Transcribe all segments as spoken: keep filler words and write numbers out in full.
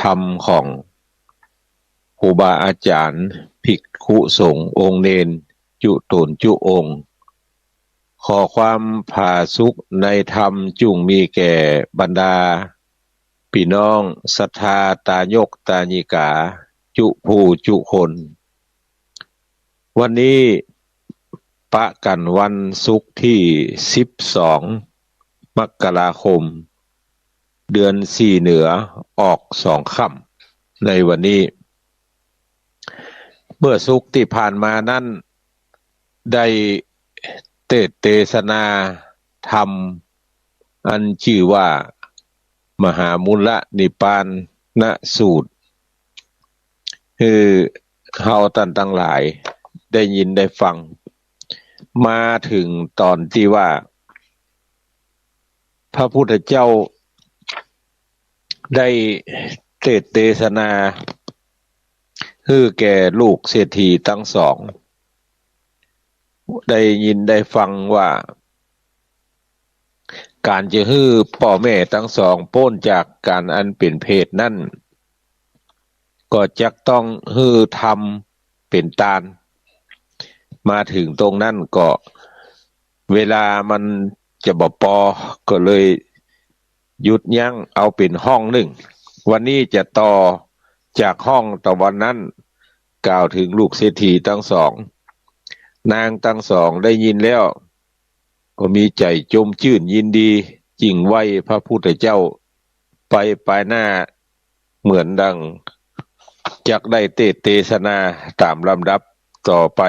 ธรรมของครูบาอาจ๋ารย์ ภิกขุสงฆ์ องค์เณร จุ๊ต๋นจุ๊องค์ ขอความผาสุขในธรรมจุ่งมีแก่บรรดาปี้น้องศรัทธาตายกตายิกา จุ๊ผู้จุ๊คน วันนี้ปะกั๋นวันศุกร์ตี้สิบสอง มกราคม เดือนสี่เหนือออกสองค่ำในวันนี้ เมื่อศุกร์ตี้ผ่านมานั้น ได้เตสน์เตสนาธรรมอันจื้อว่ามหามูลนิพพานสูตร หื้อเฮาต้านตังหลายได้ยินได้ฟัง มาเถิงต๋อนตี้ว่า พระพุทธเจ้าได้เตสน์เตสนาหื้อแก่ลูกเศรษฐีตังสอง ได้ยินได้ฟังว่า ก๋านจะหื้อป้อแม่ตังสองป๊นจากก๋านอันเป๋นเปรตนั้น ก็จักต้องหื้อธรรมเป๋นตาน มาเถิงตรงนั้นก็เวลามันจะบ่ปอ ก็เลยหยุดยั้งเอาเป๋นห้องนึ่ง วันนี้จะต่อจากห้องตะวันนั้น กล่าวเถิงลูกเศรษฐีตังสอง นางตังสองได้ยินแล้ว ก็มีใจ๋จมจื้นยินดี จึ่งไหว้พระพุทธเจ้าไปปายหน้า เหมือนดังจักได้เตสน์เตสนาต๋ามลำดับต่อไป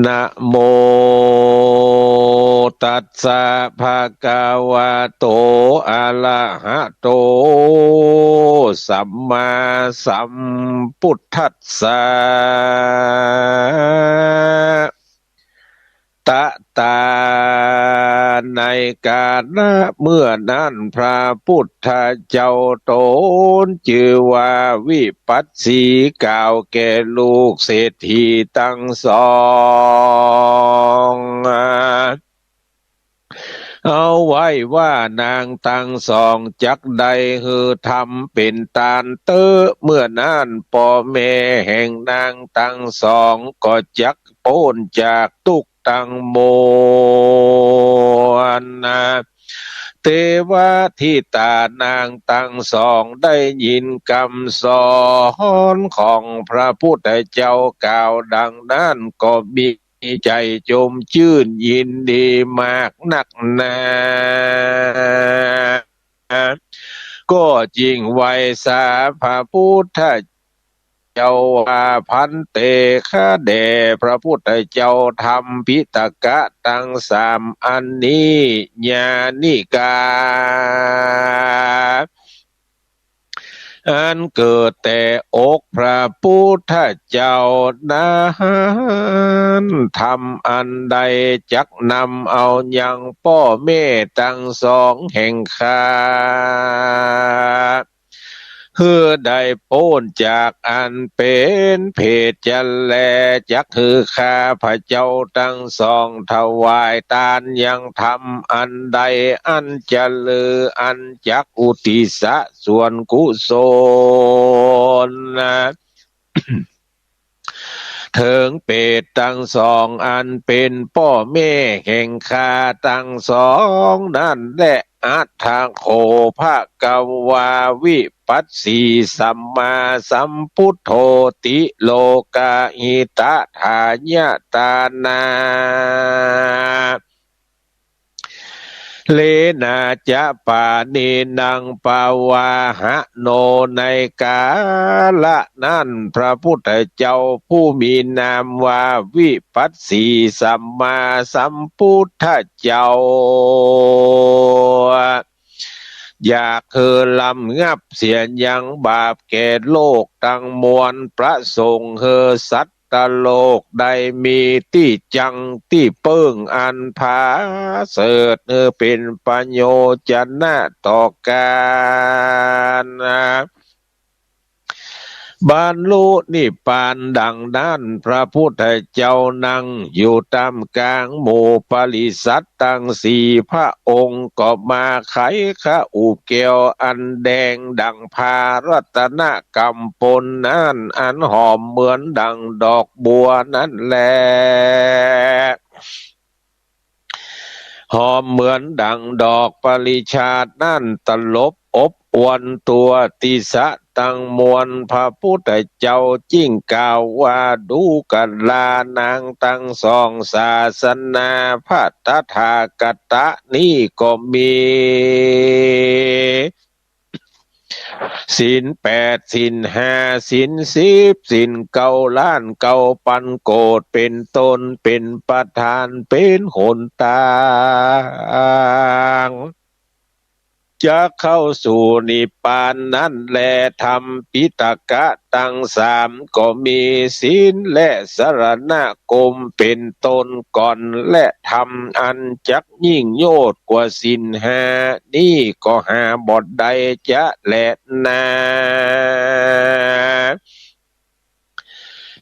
นะโมตัสสะ ภะคะวะโต อะระหะโต สัมมาสัมพุทธัสสะ ตะตา ในกาละเมื่อนั้น พระพุทธเจ้าต๋นจื้อว่าวิปัสสี กล่าวแก่ลูกเศรษฐีตังสอง เอาไว้ว่านางตังสองจักได้หื้อธรรมเป๋นตานเต๊อะ เมื่อนั้นป้อแม่แห่งนางตังสองก็จักป๊นจากตุ๊กข์ตังมวลนะ เทวะธิดานางตังสองได้ยินกำสอนของพระพุทธเจ้ากล่าวดังนั้น ก็มีใจ๋จมจื้นยินดีมากนักหนา ก็จึ่งไหว้สาพระพุทธเจ้าว่า ภันเต ข้าแด่พระพุทธเจ้า ธรรมปิฎกะตังสามอันนี้ ญาณิกา อันเกิดแต่อกพระพุทธเจ้านั้น ธรรมอันใดจักนำเอายังป้อแม่ตังสองแห่งข้า หื้อได้ป๊นจากอันเป๋นเปรตจะแล จักหื้อข้าพระเจ้าตังสองถวายตานยังธรรมอันใด อันจะลืออันจักอุทิศส่วนกุศลนะ เถิงเปรตตังสองอันเป๋นป้อแม่แห่งข้าตังสองนั้นแล อะถะโข ภะคะวา วิปัสสี สัมมาสัมพุทโธ ติโลกะหิตะถายะตานา เลนะจะปะเนนะ ปะวาหะโน ในกาละนั้น พระพุทธเจ้าผู้มีนามว่าวิปัสสีสัมมาสัมพุทธเจ้า อยากหื้อรำงับเสียยังบาปแก่โลกตังมวล ประสงค์หื้อสัตว์ ตโลกได้มีตี้จั้งตี้เปิ้งอันผาเสริฐ หื้อเป๋นประโยชนะต่อกั๋น บรรลุนิพพานดังนั้น พระพุทธเจ้านั่งอยู่ต้ามก๋างหมู่ปริษัทตังสี่ พระองค์ก็มาไขขอุแก้วอันแดงดังผ้ารัตนกำปนนั้น อันหอมเหมือนดังดอกบัวนั้นแล หอมเหมือนดังดอกปริชาดนั้น ตลบอบอวลตัวติสะตังมวล พระพุทธเจ้าจึงกล่าวว่า ดูกรานางตังสอง ศาสนาพระตถาคตะนี้ก็มี ศีลแปด ศีลห้า ศีลสิบ ศีลเก้าล้านเก้าปันโกฏ เป๋นต้น เป๋นประธาน เป๋นหนตาง จะเข้าสู่นิพพานนั้นแล ธรรมปิฎกะตังสามก็มี ศีลและสรณคมเป๋นต้นก่อน และธรรมอันจักยิ่งโยชน์กว่าศีลห้านี้ก็หาบ่ได้จะแลนา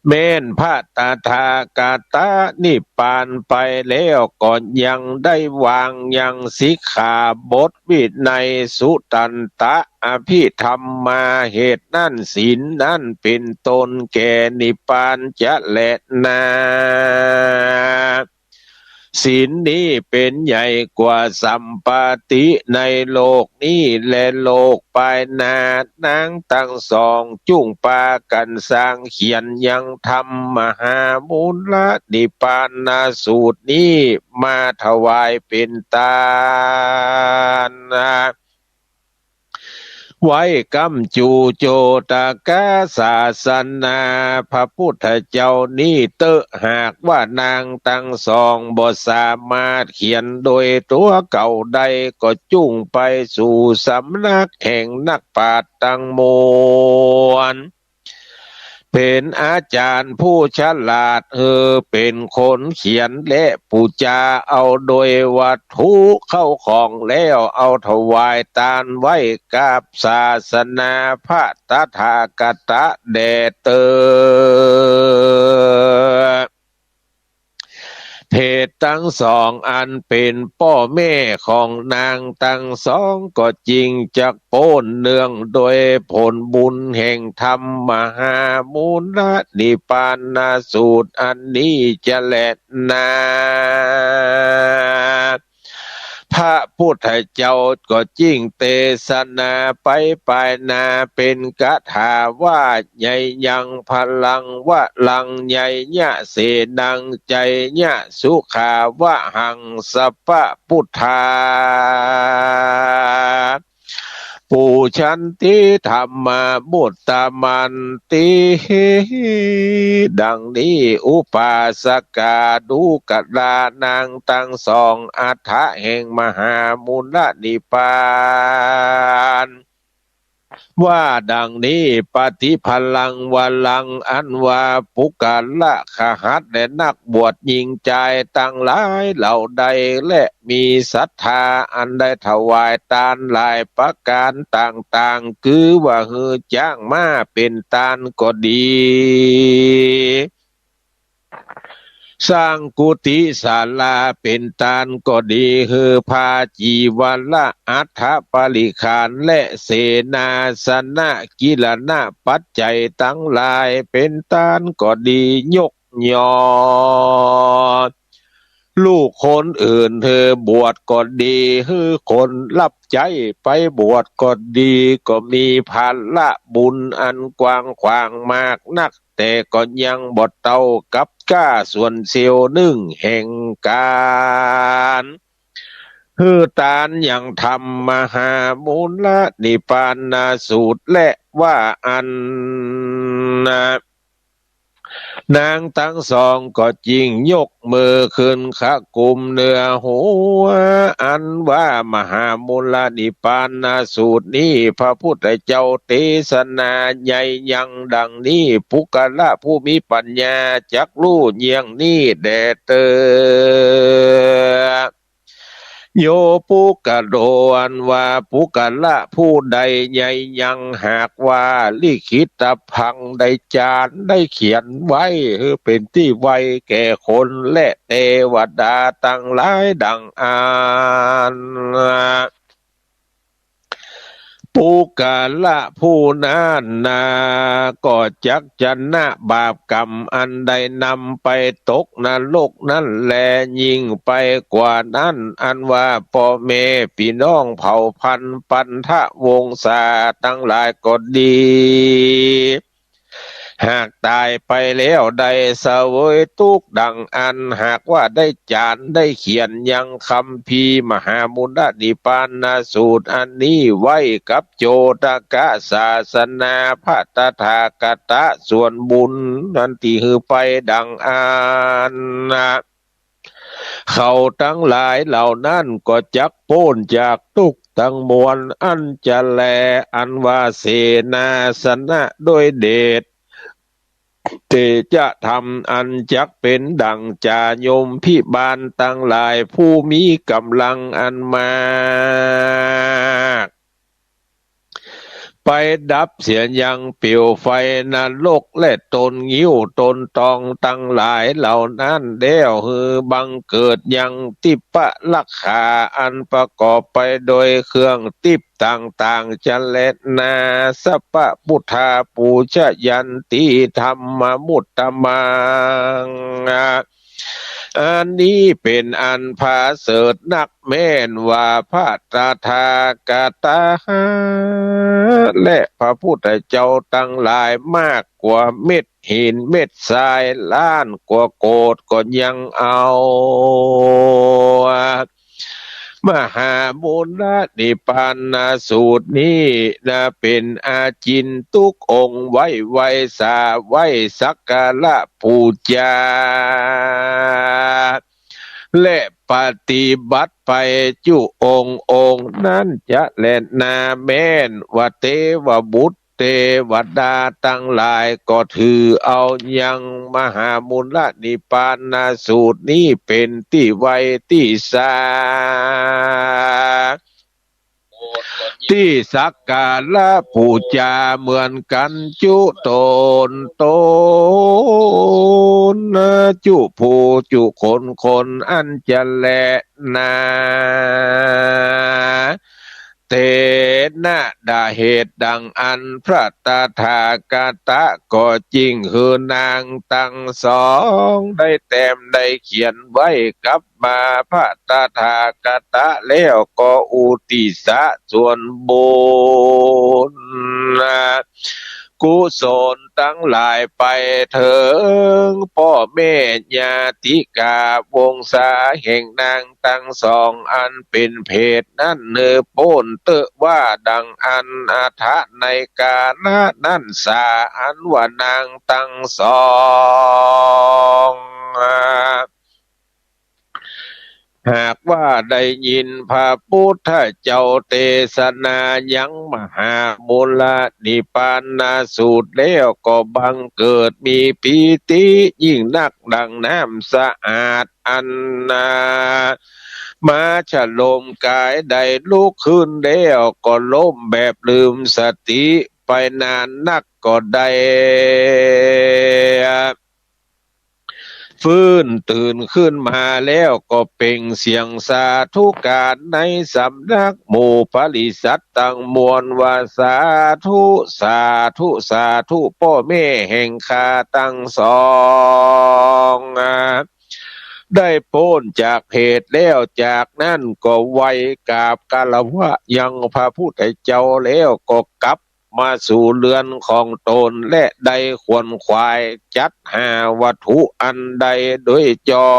แม้นพระตถาคตะนิพพานไปแล้วก็ยังได้วางยังสิกขาบทวินัยสุตตันตะอภิธรรมมา เหตุนั้นศีลนั้นเป๋นต้นแก่นิพพานจะแลนา ศีลนี้เป๋นใหญ่กว่าสัมปติในโลกนี้และโลกปายหน้า นางตังสองจุ่งปากั๋นสร้างเขียนยังธรรมมหามูลนิพพานสูตรนี้มาถวายเป๋นตาน ไว้ก้ำจู่ โจตกะศาสนาพระพุทธเจ้านี้เต๊อะ หากว่านางตังสองบ่สามารถเขียนโดยตั๋วเก่าได้ ก็จุ่งไปสู่สำนักแห่งนักปราชญ์ตังมวล เป๋นอาจ๋ารย์ผู้ฉลาด หื้อเป๋นคนเขียนและปู๋จาเอาโดยวัตถุเข้าของแล้ว เอาถวายตานไว้กับศาสนาพระตถาคตะแด่เต๊อะ เพศตังสองอันเป๋นป้อแม่ของนางตังสองก็จึงจักป๊นเนืองโดยผลบุญแห่งธรรมมหามูลนิพพานสูตรอันนี้จะแลนา พระพุทธเจ้าก็จึงเตสนาไปปายหน้าเป๋นคาถาว่า ไชยังพลังวะรังไชยะเสนัง ไชยะสุขาวะหัง สัพพะพุทธา ปูชันติธัมมามุตตมันติ ดังนี้ อุปาสกา ดูกรานางตังสอง อัฏฐะแห่งมหามูลนิพพาน ว่าดังนี้ ปฏิภลังวะรัง อันว่าปุคคละคหัสถ์และนักบวชหญิงจายตังหลายเหล่าใด และมีศรัทธาอันได้ถวายตานหลายประก๋านต่างๆ คือว่าหื้อจ้างม้าเป๋นตานก็ดี สร้างกุฏิศาลาเป๋นตานก็ดี หื้อผ้าจีวระ อัฐปริขาร และเสนาสนะ กิรณะปัจจัยตังหลายเป๋นตานก็ดี ยกย่อลูกคนอื่นหื้อบวชก็ดี หื้อคนรับใจ๊ไปบวชก็ดี ก็มีภาระบุญอันกว้างขวางมากนัก แต่ก็ยังบ่เต้ากับก๊าส่วนเสี้ยวนึ่งแห่งก๋านหื้อตานยังธรรมมหามูลนิพพานสูตร และว่าอั้น นางตังสองก็จึงยกมือขึ้นคะกุมเหนือหัว อันว่ามหามูลนิพพานสูตรนี้ พระพุทธเจ้าเตสนาไชยังดังนี้ ปุคคละผู้มีปัญญาจักฮู้เยี่ยงนี้แด่เต๊อะ โย ปุคคโล อันว่าปุคคละผู้ใด ยัง หากว่า ลิขิตตัง ได้จาร์ได้เขียนไว้ หื้อเป๋นตี้ไวแก่คนและเตวดาตังหลายดังอั้น ปุคคละผู้นั้นนา ก็จักจะนะบาปกรรมอันได้นำไปตกนรกนั้นแล ยิ่งไปกว่านั้น อันว่าป้อแม่ปี้น้องเผ่าพันธุ์ปันทวงศาตังหลายก็ดี หากต๋ายไปแล้วได้เสวยตุ๊กข์ดังอั้น หากว่าได้จาร์ได้เขียนยังคัมภีร์มหามูลนิพพานสูตรอันนี้ไว้กับโจตกศาสนาพระตถาคตะส่วนบุญนั้นตี้หื้อไปดังอั้นนะ เขาตังหลายเหล่านั้นก็จักป๊นจากตุ๊กข์ตังมวลอั้นจะแล อันว่าเสนาสนะด้วยเดช เตจะธรรมอันจักเป๋นดั่งจายมพิบาลตังหลายผู้มีก๋ำลังอันมาก ไปดับเสียยังเปลวไฟนรกและตนงิ้วตนตองตังหลายเหล่านั้นแล้ว หื้อบังเกิดยังทิพพลักขาอันประกอบไปโดยเครื่องทิพย์ต่างๆ จะแลนา สัพพะพุทธาปูชยันติธัมมามุตตมัง อันนี้เป๋นอันผาเสริฐนักแม่นว่าพระตถาคตะและพระพุทธเจ้าตังหลายมากกว่าเม็ดหินเม็ดทรายล้านกว่าโกดก็ยังเอา มหามูลนิพพานสูตรนี้นะ เป๋นอาจินทุกองค์ไว้ ไหว้สา ไหว้สักการะปู๋จา และปฏิบัติไปจุองค์องค์นั้นจะแลนา แม่นว่าเตวบุตร เตวดาตังหลายก็ถือเอายังมหามูลนิพพานสูตรนี้เป๋นตี้ไหว้ตี้สา ตี้สักการะปู๋จาเหมือนกั๋นจุตนตน จุผู้จุคนคนอั้นจะแลนา เตนะ ดาเหตุดังอั้นพระตถาคตะก็จิ่งหื้อนางตังสองได้แต้มได้เขียนไว้กับมาพระตถาคตะแล้วก็อุทิศส่วนบุญ กุศลตังหลายไปเถิงป้อแม่ญาติกาวงศาแห่งนางตังสองอันเป๋นเพศนั้น หื้อป๊นเต๊อะว่าดังอั้น อัตถะในกาละนั้นสา อันว่านางตังสอง หากว่าได้ยินพระพุทธเจ้าเตสนายังมหามูลนิพพานสูตรแล้วก็บังเกิดมีปีติยิ่งนักดังน้ำสะอาดอันนา มาชะโลมก๋ายได้ลุกขึ้นแล้วก็ล้มแบบลืมสติไปนานนักก็ได้ ฟื้นตื่นขึ้นมาแล้วก็เปล่งเสียงสาธุการในสำนักหมู่ปริษัทตังมวลว่า สาธุ สาธุ สาธุ ป้อแม่แห่งข้าตังสอง ได้ป๊นจากเพศแล้ว จากนั้นก็ไหว้กราบคารวะยังพระพุทธเจ้าแล้วก็กลับ มาสู่เฮือนของตน และได้ขวนขวายจัดหาวัตถุอันใดโดยจอ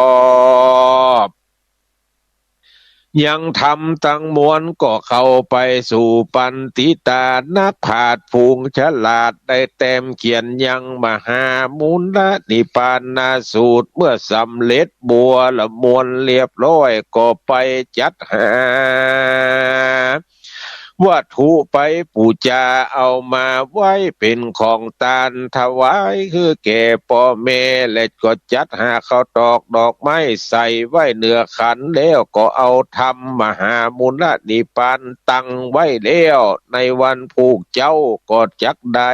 บ ยังธรรมตังมวลก็เข้าไปสู่ปัณฑิตานักปราชญ์ผู้ฉลาด ได้แต้มเขียนยังมหามูลนิพพานสูตร เมื่อสำเร็จบัวละมวลเรียบร้อย ก็ไปจัดหา วัตถุไปปู๋จา เอามาไว้เป๋นของตานถวายหื้อแก่ป้อแม่ และก็จัดหาข้าวตอกดอกไม้ใส่ไว้เหนือขัน แล้วก็เอาธรรมมหามูลนิพพานตั้งไว้แล้ว ในวันพูกเจ๊าก็จักได้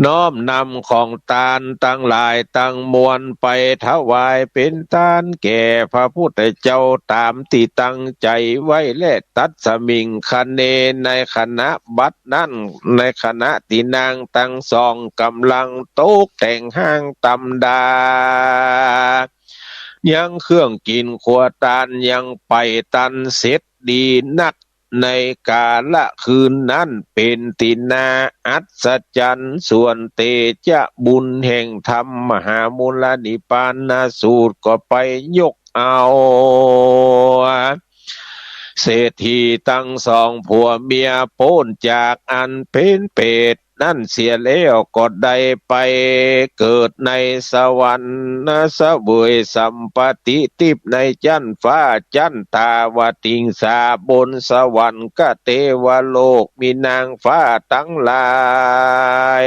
น้อมนำของตานตังหลายตังมวลไปถวายเป๋นตานแก่พระพุทธเจ้าต๋ามตี้ตั้งใจ๋ไว้ และตัสมิงคเณ ในขณะบัดนั้น ในขณะตี้นางตังสองก่ำลังตกแต่งห้างตำดา ยังเครื่องกิ๋นครัวตานยังไปตันเสร็จดีนัก ในกาละคืนนั้นเป๋นตี้น่าอัศจรรย์ ส่วนเตจะบุญแห่งธรรมมหามูลนิพพานสูตรก็ไปยกเอาเศรษฐีตังสองผัวเมียป๊นจากอันเป๋นเปรต นั้นเสียแล้วก็ได้ไปเกิดในสวรรค์ เสวยสัมปติทิพย์ในจั๊นฟ้าจั๊นตาวติงสา บนสวรรคเทวโลกมีนางฟ้าตังหลาย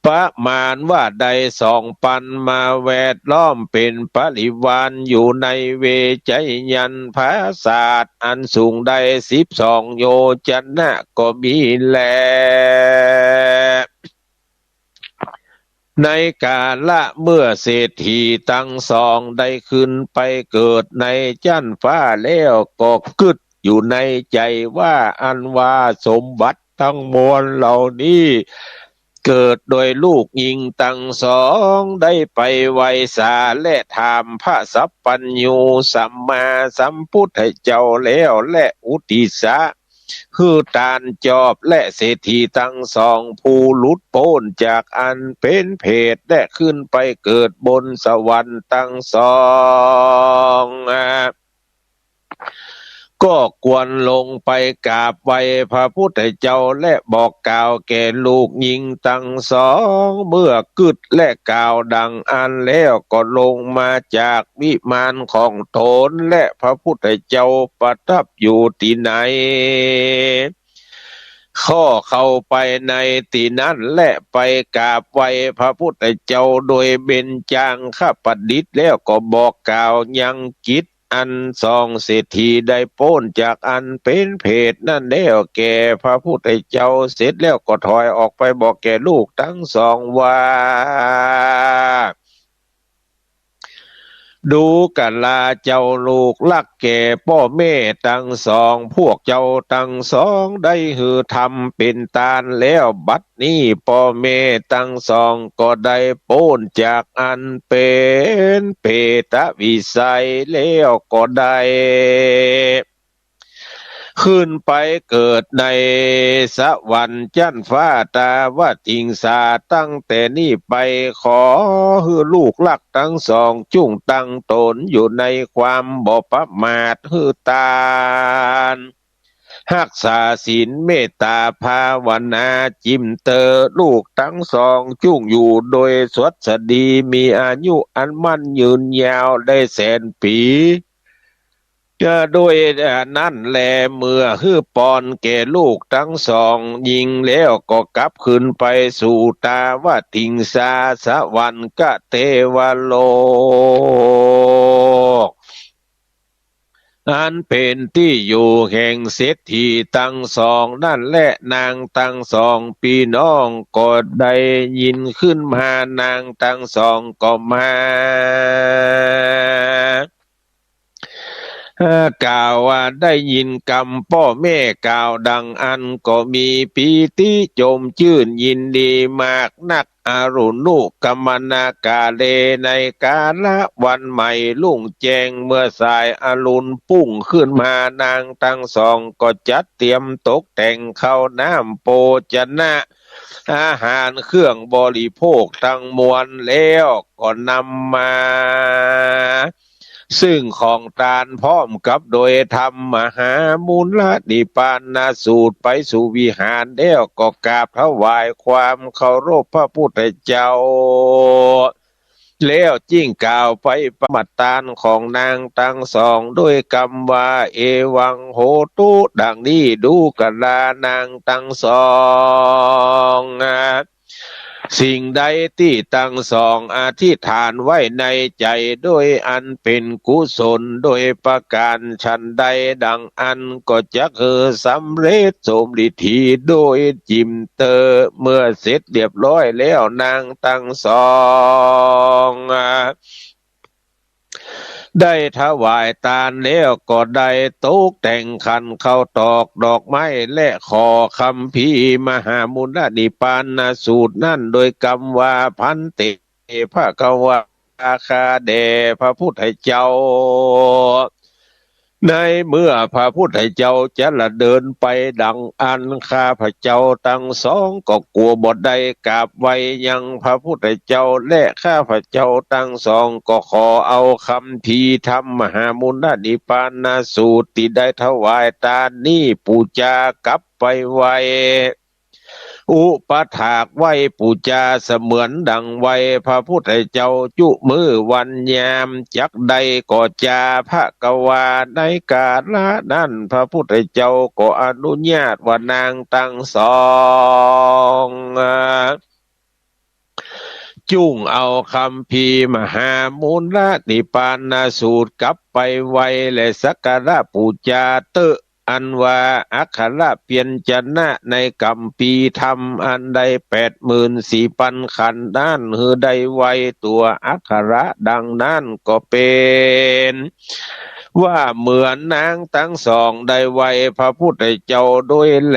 ประมาณว่าได้สองปันมาแวดล้อมเป๋นปริวารอยู่ในเวชยันต์ปราสาทอันสูงได้สิบสองโยชนะก็มีแล ในกาละเมื่อเศรษฐีตังสองได้ขึ้นไปเกิดในจั๊นฟ้าแล้วก็กึ๊ด อยู่ในใจ๋ว่า อันว่าสมบัติตังมวลเหล่านี้ เกิดโดยลูกญิงตังสองได้ไปไหว้สาและถามพระสัพพัญญูสัมมาสัมพุทธเจ้าแล้ว และอุทิศะหื้อตานจอบ และเศรษฐีตังสองผู้หลุดป๊นจากอันเป๋นเปรต และขึ้นไปเกิดบนสวรรค์ตังสอง ก็ควรลงไปกราบไหว้พระพุทธเจ้า และบอกกล่าวแก่ลูกญิงตังสอง เมื่อกึ๊ดและกล่าวดังอั้นแล้วก็ลงมาจากวิมานของต๋น และพระพุทธเจ้าประทับอยู่ตี้ไหน ก็เข้าไปในตี้นั้น และไปกราบไหว้พระพุทธเจ้าโดยเบญจางคประดิษฐ์ แล้วก็บอกกล่าวยังกิจ อันสองเศรษฐีได้ป๊นจากอันเป๋นเปรตนั้นแล้วแก่พระพุทธเจ้าเสร็จแล้วก็ถอยออกไปบอกแก่ลูกตังสองว่า ดูกราเจ้าลูกฮักแก่ป้อแม่ตังสอง พวกเจ้าตังสองได้หื้อธรรมเป๋นตานแล้ว บัดนี้ป้อแม่ตังสองก็ได้ป๊นจากอันเป๋นเปรตวิสัยแล้วก็ได้ ขึ้นไปเกิดในสวรรค์จั๊นฟ้าตาวติงสา ตั้งแต่นี้ไปขอหื้อลูกฮักตังสองจุ่งตั้งต๋นอยู่ในความบ่ประมาท หื้อตาน ฮักษาศีล เมตตาภาวนา จิ่มเตอลูกตังสองจุ่งอยู่โดยสวัสดี มีอายุอันมั่นยืนยาวได้แสนปี๋ เอ่อ ด้วยนั้นแล เมื่อหื้อปอนแก่ลูกตังสองญิงแล้วก็กลับขึ้นไปสู่ตาวติงสาสวรรคเทวโลก อันเป๋นตี้อยู่แห่งเศรษฐีตังสองนั้นแล นางตังสองปี้น้องก็ได้ยินขึ้นมา นางตังสองก็มา เอ่อ กล่าวว่าได้ยินกำป้อแม่กล่าวดังอั้นก็มีปีติจมจื้นยินดีมากนัก อรุณุกรรมณาก๋าเล ในก๋าละวันใหม่รุ่งแจ้ง เมื่อสายอรุณปุ้งขึ้นมา นางตังสองก็จัดเตรียมตกแต่งข้าวน้ำโภชนะ อาหารเครื่องบริโภคตังมวลแล้วก็นำมา ซึ่งของตานพร้อมกับโดยธรรมมหามูลนิพพานสูตรไปสู่วิหารแล้วก็กราบถวายความเคารพพระพุทธเจ้า แล้วจึ่งกล่าวไปประมาทานของนางตังสอง ด้วยกำว่า เอวังโหตุ ดังนี้ดูกรา นางตังสอง สิ่งใดตี้ตังสองอธิษฐานไว้ในใจ๋ โดยอันเป๋นกุศลโดยประก๋านฉันใด ดังอั้นก็จักหื้อสำเร็จสมฤทธีโดยจิ่มเตอ เมื่อเสร็จเรียบร้อยแล้ว นางตังสองได้ถวายตานแล้ว ก็ได้ตกแต่งขันข้าวตอกดอกไม้ และขอคัมภีร์มหามูลนิพพานสูตรนั้น โดยกำว่า ภันเต ภะคะวา ข้าแด่พระพุทธเจ้า ในเมื่อพระพุทธเจ้าจะละเดินไปดังอั้น ข้าพเจ้าตังสองก็กั๋วบ่ได้กราบไหว้ยังพระพุทธเจ้า และข้าพเจ้าตังสองก็ขอเอาคัมภีร์ธรรมมหามูลนิพพานสูตรตี้ได้ถวายตานนี้ปู๋จากลับไปไหว้ อุปถากไหว้ปู๋จาเสมือนดังไหว้พระพุทธเจ้าจุมื้อวันยามจักได้ก่อจา ภะคะวา ในกาละนั้นพระพุทธเจ้าก็อนุญาตว่านางตังสองจุ่งเอาคัมภีร์มหามูลนิพพานสูตรกลับไปไหว้ และสักการะปู๋จาเต๊อะ อันว่าอักขระพยัญชนะในคัมภีร์ธรรมอันได้แปดหมื่นสี่พันขันธ์นั้น หื้อได้ไหว้ตั๋วอักขระดังนั้น ก็เป๋นว่าเหมือนนางตังสองได้ไหว้พระพุทธเจ้าโดยแล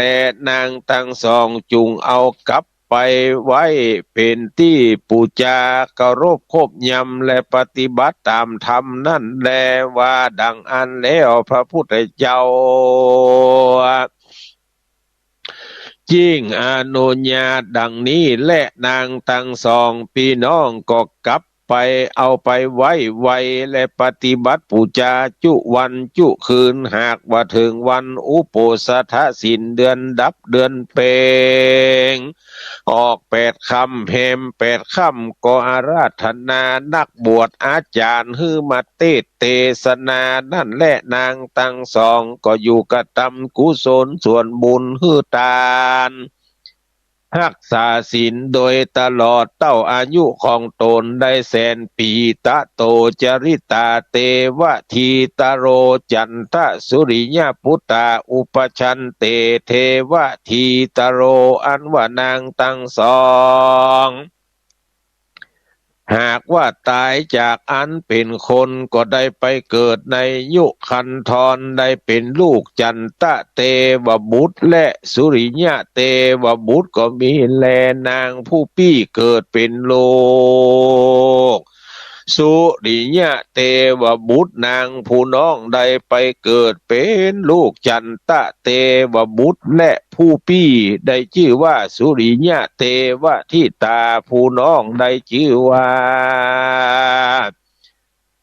นางตังสองจุ่งเอากลับไปไหว้เป๋นตี้ปู๋จาเคารพครบยำ และปฏิบัติต๋ามธรรมนั้นแล ว่าดังอั้นแล้วพระพุทธเจ้า จึ่งอนุญาตดังนี้แล นางตังสองปี้น้องก็กลับไปเอาไปไหว้ ไหว้และปฏิบัติปู๋จาจุวันจุคืน หากว่าเถิงวันอุโปสถศีล เดือนดับเดือนเพ็ง ออกแปดค่ำแฮมแปดค่ำ ก็อาราธนานักบวชอาจ๋ารย์หื้อมาเตสน์เตสนานั้นแล นางตังสองก็อยู่กระตำกุศลส่วนบุญหื้อตาน ฮักษาศีลโดยตลอดเต้าอายุของต๋นได้แสนปี๋ ตะโต จริตา เตวะทีตโร จันทะ สุริยปุตตา อุปัชชันเต เทวะทีตโร อันว่านางตังสอง หากว่าต๋ายจากอันเป๋นคนก็ได้ไปเกิดในยุคันธร ได้เป๋นลูกจันทะเตวบุตรและสุริยะเตวบุตรก็มีแล นางผู้ปี้เกิดเป๋นลูกสุริยะเตวบุตร นางผู้น้องได้ไปเกิดเป๋นลูกจันทะเตวบุตร และผู้ปี้ได้จื้อว่าสุริยะเตวะทิตา ผู้น้องได้จื้อว่า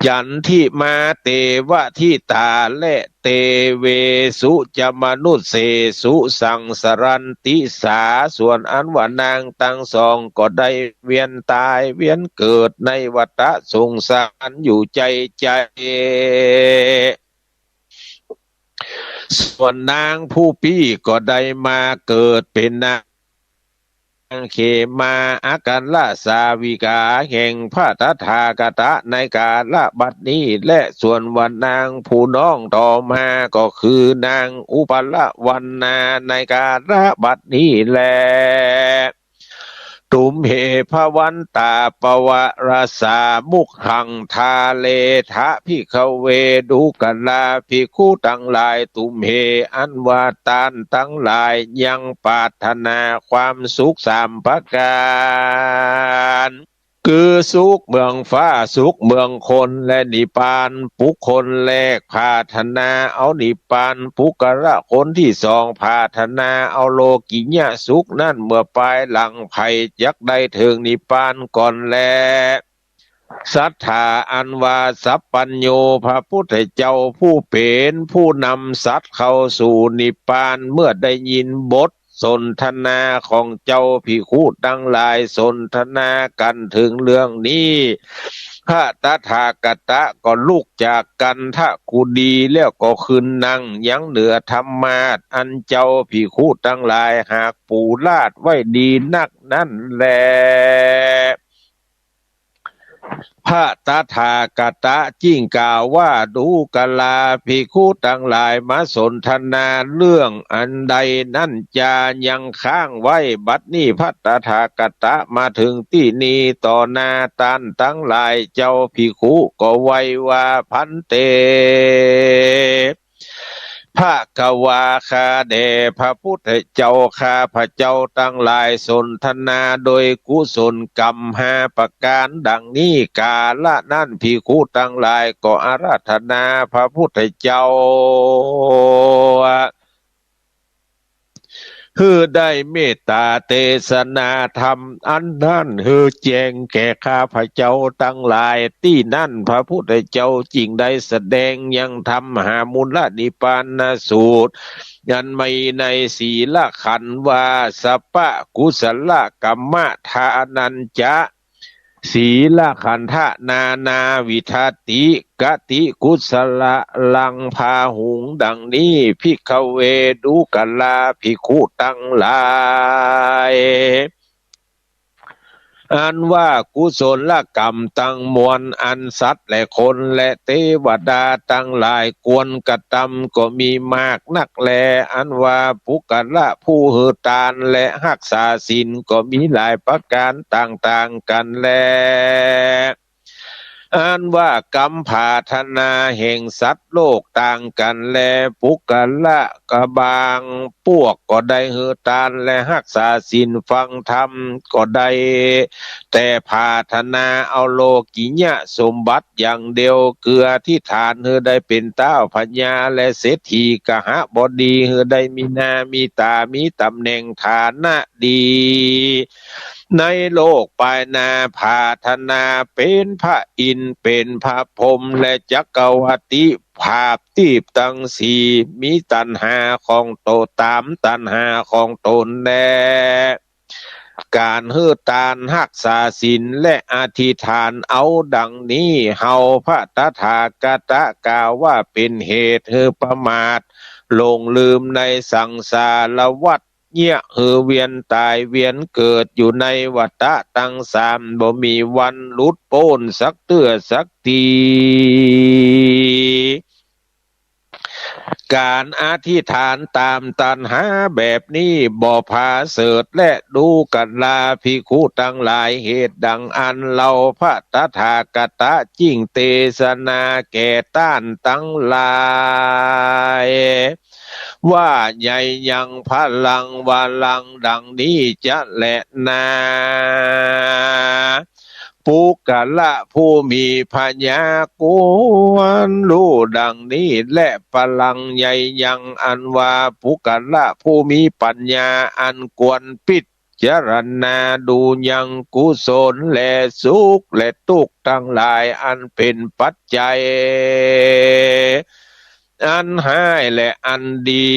จันทิมา เตวะทิตา และเตเวสุ จะมนุสเสสุ สังสรันติสา ส่วนอันว่านางตังสองก็ได้เวียนต๋ายเวียนเกิดในวัฏสงสารอยู่ใจ้ใจ้ ส่วนนางผู้ปี้ก็ได้มาเกิดเป๋นนางเขมา อัครสาวิกาแห่งพระตถาคตะในกาละบัดนี้แล ส่วนว่านางผู้น้องต่อมาก็คือนางอุปาลวรรณาในกาละบัดนี้แล ตุมเห ภวันตา ปวาราสา มุขัง ทาเรทะ ภิกขเว ดูกราภิกขุตังหลาย ตุมเห อันว่าต้านตังหลายยังปรารถนาความสุขสามประก๋าน คือสุขเมืองฟ้า สุขเมืองคน และนิพพานปุคคลแรก ปรารถนาเอานิพพานปุคคละคนตี้สอง ปรารถนาเอาโลกิยสุขนั้นเมื่อปายหลัง ใผจักได้เถิงนิพพานก่อนแล ศรัทธา อันว่าสัพพัญญู พระพุทธเจ้าผู้เป๋นผู้นำสัตว์เข้าสู่นิพพาน เมื่อได้ยินบท สนทนาของเจ้าภิกขุตังหลายสนทนากั๋นเถิงเรื่องนี้ พระตถาคตะก็ลุกจากคันธกุฎีแล้วก็ขึ้นนั่งยังเหนือธรรมาสน์ อันเจ้าภิกขุตังหลายหากปูราดไว้ดีนักนั้นแล พระตถาคตะจึงกล่าวว่า ดูกราภิกขุตังหลายมาสนทนาเรื่องอันใดนั้นจา ยังค้างไว้ บัดนี้พระตถาคตะมาเถิงตี้นี้ต่อหน้าต้านตังหลาย เจ้าภิกขุก็ไหว้ว่า ภันเต ภะคะวา ข้าแด่พระพุทธเจ้า ข้าพระเจ้าตังหลายสนทนาโดยกุศลกรรมห้าประก๋านดังนี้ กาละนั้นภิกขุตังหลายก็อาราธนาพระพุทธเจ้า หื้อได้เมตตาเตสนาธรรมอันนั้นหื้อแจ้งแก่ข้าพระเจ้าตังหลาย ตี้นั้นพระพุทธเจ้าจึงได้แสดงยังธรรมหามูลนิพพานสูตร อันมีในสีลขันธ์ว่า สัพพะกุศลกรรมะทานัญจะ สีลขันธนานาวิธัตติ กติกุศลังพาหุง ดังนี้ ภิกขเว ดูกราภิกขุตังหลาย อันว่ากุศลกรรมตังมวลอันสัตว์และคนและเตวดาตังหลายควรกระตำก็มีมากนักแล อันว่าปุคคละผู้หื้อตานและฮักษาศีลก็มีหลายประก๋านต่างๆ กั๋นแล อันว่ากำผาถนาแห่งสัตว์โลกต่างกั๋นแล ปุคคละกะบางปวกก็ได้หื้อตานและฮักษาศีลฟังธรรมก็ได้ แต่ผาถนาเอาโลกิยะสมบัติอย่างเดียว คืออธิษฐานหื้อได้เป๋นต้าวพญาและเศรษฐีกหบดี หื้อได้มีหน้ามีต๋ามีต๋ำแหน่งฐานะดี ในโลกปายหน้า ผาถนาเป๋นพระอินทร์ เป๋นพระพรหม และจักรวรรดิ ผาบตีบตังสี่ มีตัณหาของโต ต๋ามตัณหาของตนแล ก๋านหื้อตานฮักษาศีลและอธิษฐานเอาดังนี้ เฮาพระตถาคตะกล่าวว่าเป๋นเหตุหื้อประมาท หลงลืมในสังสารวัฏ เยียะหื้อเวียนต๋ายเวียนเกิดอยู่ในวัฏฏะตังสาม บ่มีวันหลุดป๊นสักเตื้อสักที ก๋านอธิษฐานต๋ามตัณหาแบบนี้บ่ผาเสริฐแล ดูกราภิกขุตังหลาย เหตุดังอั้นเฮาพระตถาคตะจึงเตสนาแก่ต้านตังหลาย ว่ายังยังพลังวาลังดังนี้จะแลนา ปุคคละผู้มีปัญญาควรฮู้ดังนี้แล พลังยังยังอันว่าปุคคละผู้มีปัญญาอันควรพิจารณาดูยังกุศลและสุขและตุ๊กข์ตังหลายอันเป๋นปัจจัย อันฮ้ายและอันดี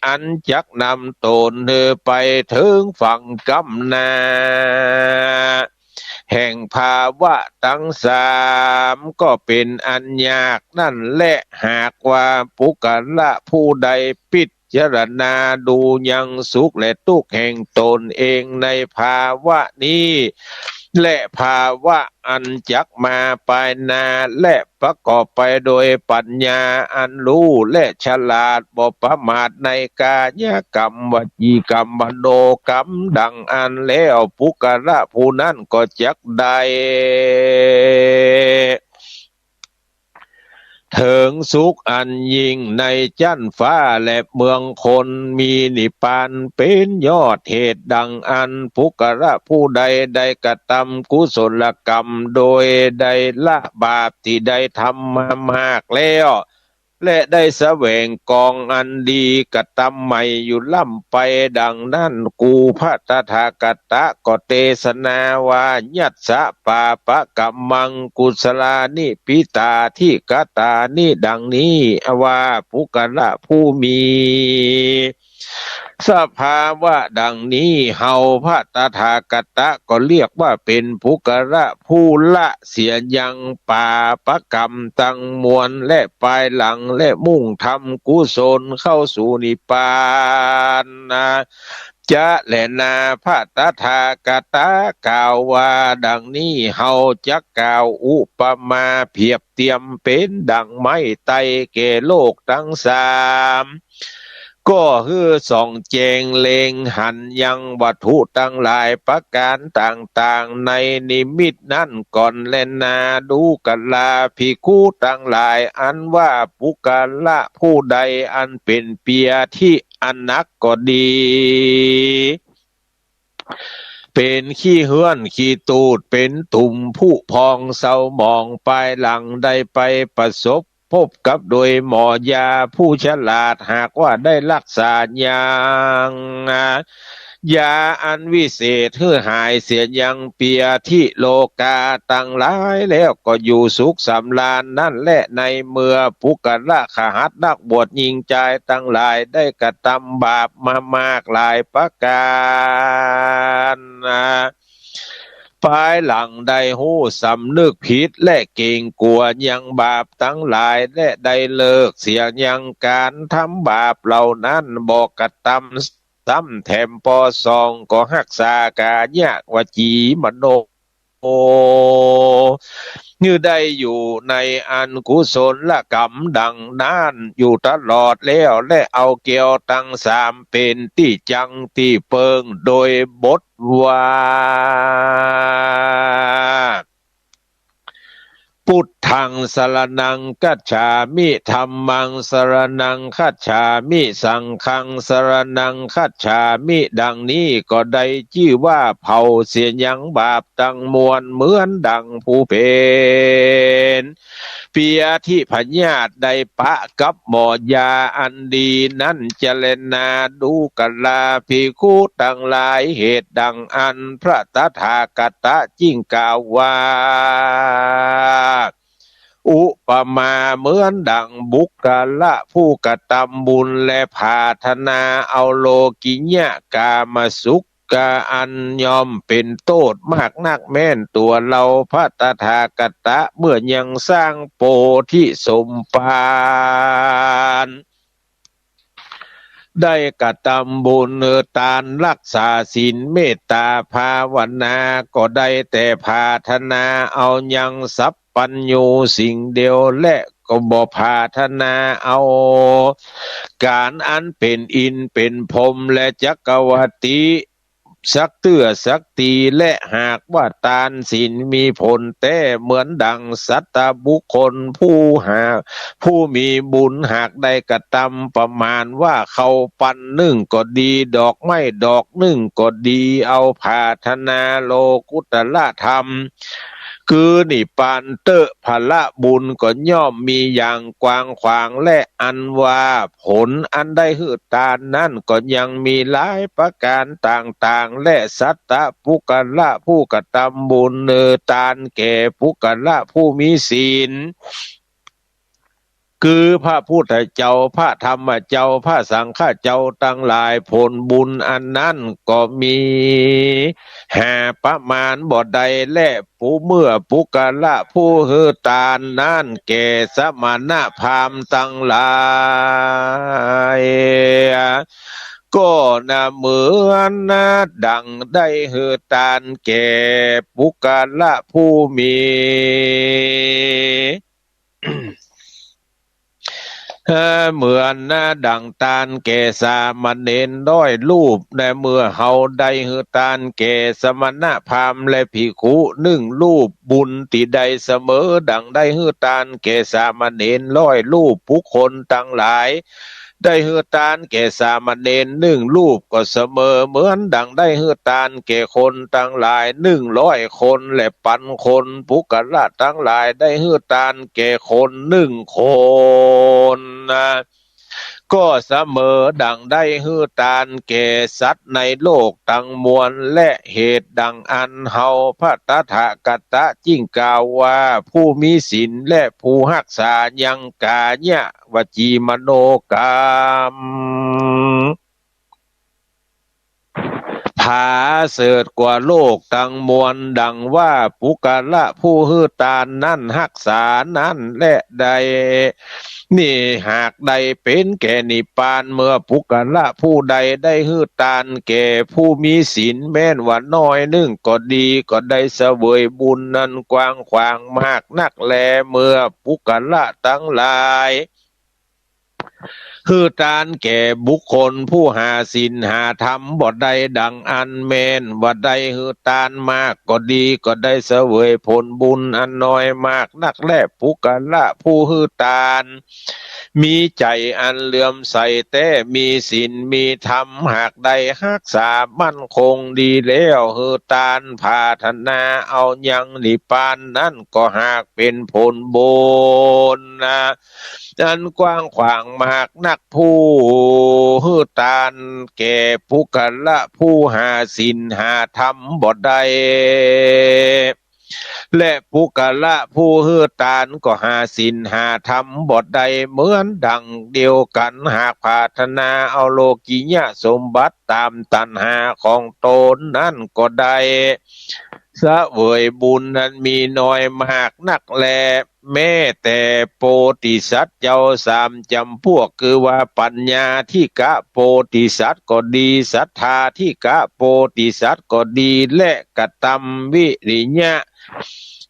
อันจักนำตนหื้อไปเถิงฝั่งก้ำหน้า แห่งภาวะตังสามก็เป๋นอันยากนั้นแล หากว่าปุคคละผู้ใดพิจารณาดูยังสุขและตุ๊กข์แห่งตนเองในภาวะนี้ และภาวะอันจักมาปายหน้า และประกอบไปโดยปัญญาอันฮู้และฉลาด บ่ประมาทในกายกรรม วจีกรรม มโนกรรม ดังอั้นแล้ว ปุคคละผู้นั้นก็จักได้ เถิงสุขอันยิ่งในจั๊นฟ้าและเมืองคน มีนิพพานเป๋นยอด เหตุดังอั้น ปุคคละผู้ใดได้กระตำกุศลกรรม โดยได้ละบาปตี้ได้ทำมามากแล้ว และได้แสวงกองอันดีกระตำใหม่อยู่ล่ำไป ดังนั้น กูพระตถาคตะก็เตสนาว่า ยัสสะปาปะกัมมัง กุศลานิ ปิตาธิ กตานิ ดังนี้ ว่าปุคคละผู้มี สภาวะดังนี้ เฮาพระตถาคตะก็เรียกว่าเป๋นปุคคละผู้ละเสียยังปาปกรรมตังมวล และปายหลัง และมุ่งทำกุศลเข้าสู่นิพพานนะ จะแลนา พระตถาคตะกล่าวว่าดังนี้ เฮาจักกล่าวอุปมาเปรียบเตียมเป๋นดั่งไม้ไตรแก่โลกตังสาม ก็หื้อส่องแจ้งเล็งหันยังวัตถุตังหลายประก๋านต่างๆ ในนิมิตนั้นก่อนแลนา ดูกราภิกขุตังหลาย อันว่าปุคคละผู้ใดอันเป๋นเปียธิอนักก็ดี เป๋นขี้เฮื้อนขี้ตูด เป๋นตุ่มผุพองเศร้าหมอง ปายหลังได้ไปประสบพบกับโดยหมอยาผู้ฉลาด หากว่าได้รักษายังยาอันวิเศษหื้อหายเสียยังเปียธิโรคาตังหลายแล้ว ก็อยู่สุขสำราญนั่นแล ในเมื่อปุคคละคหัสถ์นักบวชญิงจายตังหลายได้กระตำบาปมามากหลายประก๋าน ปายหลังได้ฮู้สำนึกผิดและเกรงกั๋วยังบาปตังหลาย และได้เลิกเสียยังก๋านทำบาปเหล่านั้น บ่กระตำซ้ำแถมปอสอง ก็ฮักษากายะวจีมโน หื้อได้อยู่ในอันกุศลกรรมดังนั้นอยู่ตลอดแล้ว และเอาแก้วตังสามเป๋นตี้จั่งตี้เปิง โดยบทว่า พุทธังสรณังคัจฉามิ ธัมมังสรณังคัจฉามิ สังฆังสรณังคัจฉามิ ดังนี้ก็ได้จื้อว่าเผาเสียยังบาปตังมวล เหมือนดั่งผู้เป๋น เปียธิพยาธิได้ปะกับหมอยาอันดีนั้น จะแลนา ดูกราภิกขุตังหลาย เหตุดั่งอั้นพระตถาคตะจึ่งกล่าวว่า อุปมาเหมือนดั่งบุคคละผู้กระตำบุญ และผาถนาเอาโลกิยะกามสุข กาอันย่อมเป๋นโต้ษมากนักแม้นตั๋วเฮาพระตถาคตะ เมื่อยังสร้างโพธิสมภาร ได้กระตำบุญทานรักษาศีลเมตตาภาวนา ก็ได้แต่ผาถนาเอายังสัพพัญญูสิ่งเดียว และก็บ่ผาถนาเอาก๋านอันเป๋นอินทร์เป๋นพรหมและจักรวรรติ สักเตื้อสักที และหากว่าทานศีลมีผลแต๊เหมือนดั่งสัตบุคคลผู้หาก ผู้มีบุญหากได้กระตำประมาณว่าข้าวปั้นนึ่งก็ดี ดอกไม้ดอกนึ่งก็ดี เอาผาถนาโลกุตตรธรรม คือนิพพานเต๊อะ ผละบุญก็ย่อมมีอย่างกว้างขวาง และอันว่า ผลอันได้หื้อทานนั้นก็ยังมีหลายประก๋านต่างๆ และสัตบุคคละผู้กระตำบุญหื้อทานแก่บุคคละผู้มีศีล คือพระพุทธเจ้า พระธรรมเจ้า พระสังฆเจ้าตังหลาย ผลบุญอันนั้นก็มีหาประมาณบ่ได้ และ ผู้เมื่อบุคคละผู้หื้อทานนั้นแก่สมณพราหมณ์ตังหลาย ก็นะเหมือนนะดั่งได้หื้อทานแก่บุคคละผู้มี เอ่อ เหมือนนะดั่งทานแก่สามเณรร้อยรูป และเมื่อเฮาได้หื้อทานแก่สมณพราหมณ์และภิกขุนึ่งรูป บุญตี้ได้เสมอดั่งได้หื้อทานแก่สามเณรร้อยรูป บุคคลตังหลาย ได้หื้อทานแก่สามเณรนึ่งรูป ก็เสมอเหมือนดั่งได้หื้อทานแก่คนตังหลายนึ่งร้อยคน และปันคน บุคคละตังหลายได้หื้อทานแก่คนนึ่งคนนะ ก็เสมอดั่งได้หื้อทานแก่สัตว์ในโลกตังมวล และเหตุดั่งอั้นเฮาพระตถาคตะจึ่งกล่าวว่า ผู้มีศีลและผู้ฮักษายังกายะวจีมโนกรรม ผาเสริฐกว่าโลกตังมวล ดังว่าปุคคละผู้หื้อตานนั้นฮักษานั้นแลได้ นี่หากได้เป๋นแก่นิพพาน เมื่อปุคคละผู้ใดได้หื้อตานแก่ผู้มีศีล แม้นว่าน้อยนึ่งก็ดี ก็ได้เสวยบุญนั้นกว้างขวางมากนักแล เมื่อปุคคละตังหลาย หื้อตานแก่บุคคลผู้หาศีลหาธรรมบ่ได้ดังอั้น แม้นว่าได้หื้อตานมากก็ดี ก็ได้เสวยผลบุญอันน้อยมากนักแล ปุคคละผู้หื้อตาน มีใจ๋อันเลื่อมใสแต๊ มีศีลมีธรรม หากได้ฮักษามั่นคงดีแล้ว หื้อตานผาถนาเอายังนิพพานนั้นก็หากเป๋นผลบุญนะ อันกว้างขวางมากนัก ผู้หื้อตานแก่ปุคคละผู้หาศีลหาธรรมบ่ได้ และปุคคละผู้หื้อตานก็หาศีลหาธรรมบ่ได้เหมือนดังเดียวกั๋น หากผาถนาเอาโลกิยะสมบัติต๋ามตัณหาของต๋นนั้นก็ได้ เสวยบุญนั้นมีน้อยมากนักแล แม้แต่โพธิสัตว์เจ้าสามจ๋ำพวก คือว่าปัญญาธิกะโพธิสัตว์ก็ดี สัตถาธิกะโพธิสัตว์ก็ดี และกตัมวิริยะ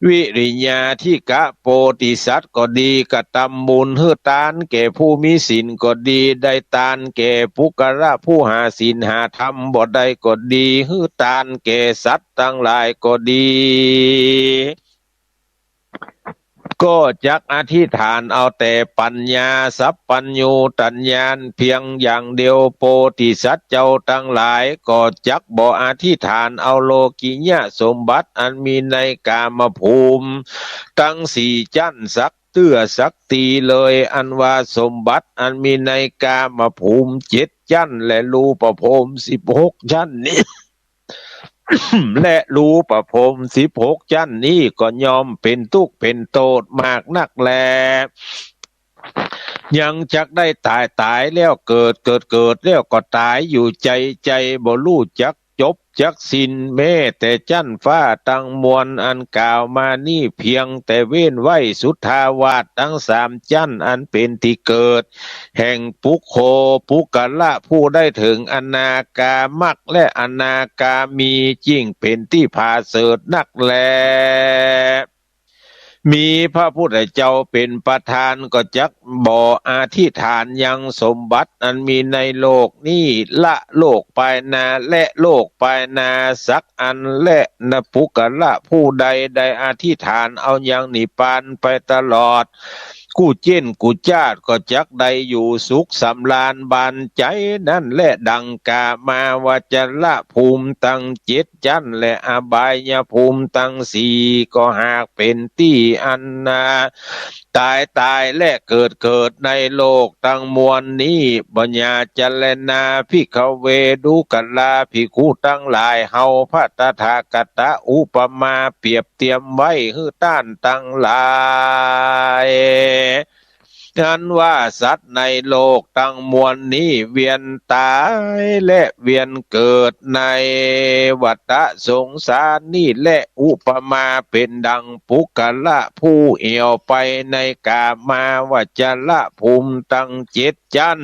วิริยาธิกะโพธิสัตว์ก็ดี กตัมบุญหื้อตานแก่ผู้มีศีลก็ดี ได้ตานแก่ปุคคละผู้หาศีลหาธรรมบ่ได้ก็ดี หื้อตานแก่สัตว์ตังหลายก็ดี ก็จักอธิษฐานเอาแต่ปัญญาสัพพัญญูตญาณเพียงอย่างเดียว โพธิสัตว์เจ้าตังหลายก็จักบ่อธิษฐานเอาโลกิยะสมบัติอันมีในกามภูมิตังสี่จั้นสักเตื้อสักทีเลย อันว่าสมบัติอันมีในกามภูมิเจ็ดจั้น และรูปภูมิสิบหกจั้นนี้ และรูปภูมิสิบหกจั้นนี้ก็ย่อมเป๋นตุ๊กข์เป๋นโต้ษมากนักแล ยังจักได้ต๋าย ต๋ายแล้วเกิด เกิด เกิดแล้วก็ต๋ายอยู่ใจ๋ ใจ๋บ่ฮู้จักจบจักสิ้น แม้แต่จั้นฟ้าตังมวลอันกล่าวมานี้เพียงแต่เว้นไว้สุทธาวาสตังสามจั้นอันเป๋นตี้เกิด แห่งปุคคล ปุคคละผู้ได้เถิงอนาคามรรคและอนาคามี จิ่งเป๋นตี้ผาเสริฐนักแล มีพระพุทธเจ้าเป๋นประธาน ก็จักบ่อธิษฐานยังสมบัติอันมีในโลกนี้ ละโลกปายหน้าและโลกปายหน้าสักอันแล นะปุคคละผู้ใดได้อธิษฐานเอายังนิพพานไปตลอด กู้เจ๊นกู้จ๊าดก็จักได้อยู่สุขสำราญบานใจ๋นั้นแล ดังกามาวจรภูมิตังเจ็ดจั้น และอบายภูมิตังสี่ ก็หากเป๋นตี้อันนาต๋ายต๋ายและเกิดเกิดในโลกตังมวลนี้ ปัญญาจารณาภิกขเว ดูกราภิกขุตังหลาย เฮาพระตถาคตะอุปมาเปรียบเตียมไว้หื้อต้านตังหลาย อันว่าสัตว์ในโลกตังมวลนี้เวียนต๋ายและเวียนเกิดในวัฏสงสารนี้แล อุปมาเป๋นดังปุคคละผู้แอ่วไปในกามาวจรภูมิตังเจ็ดจั้น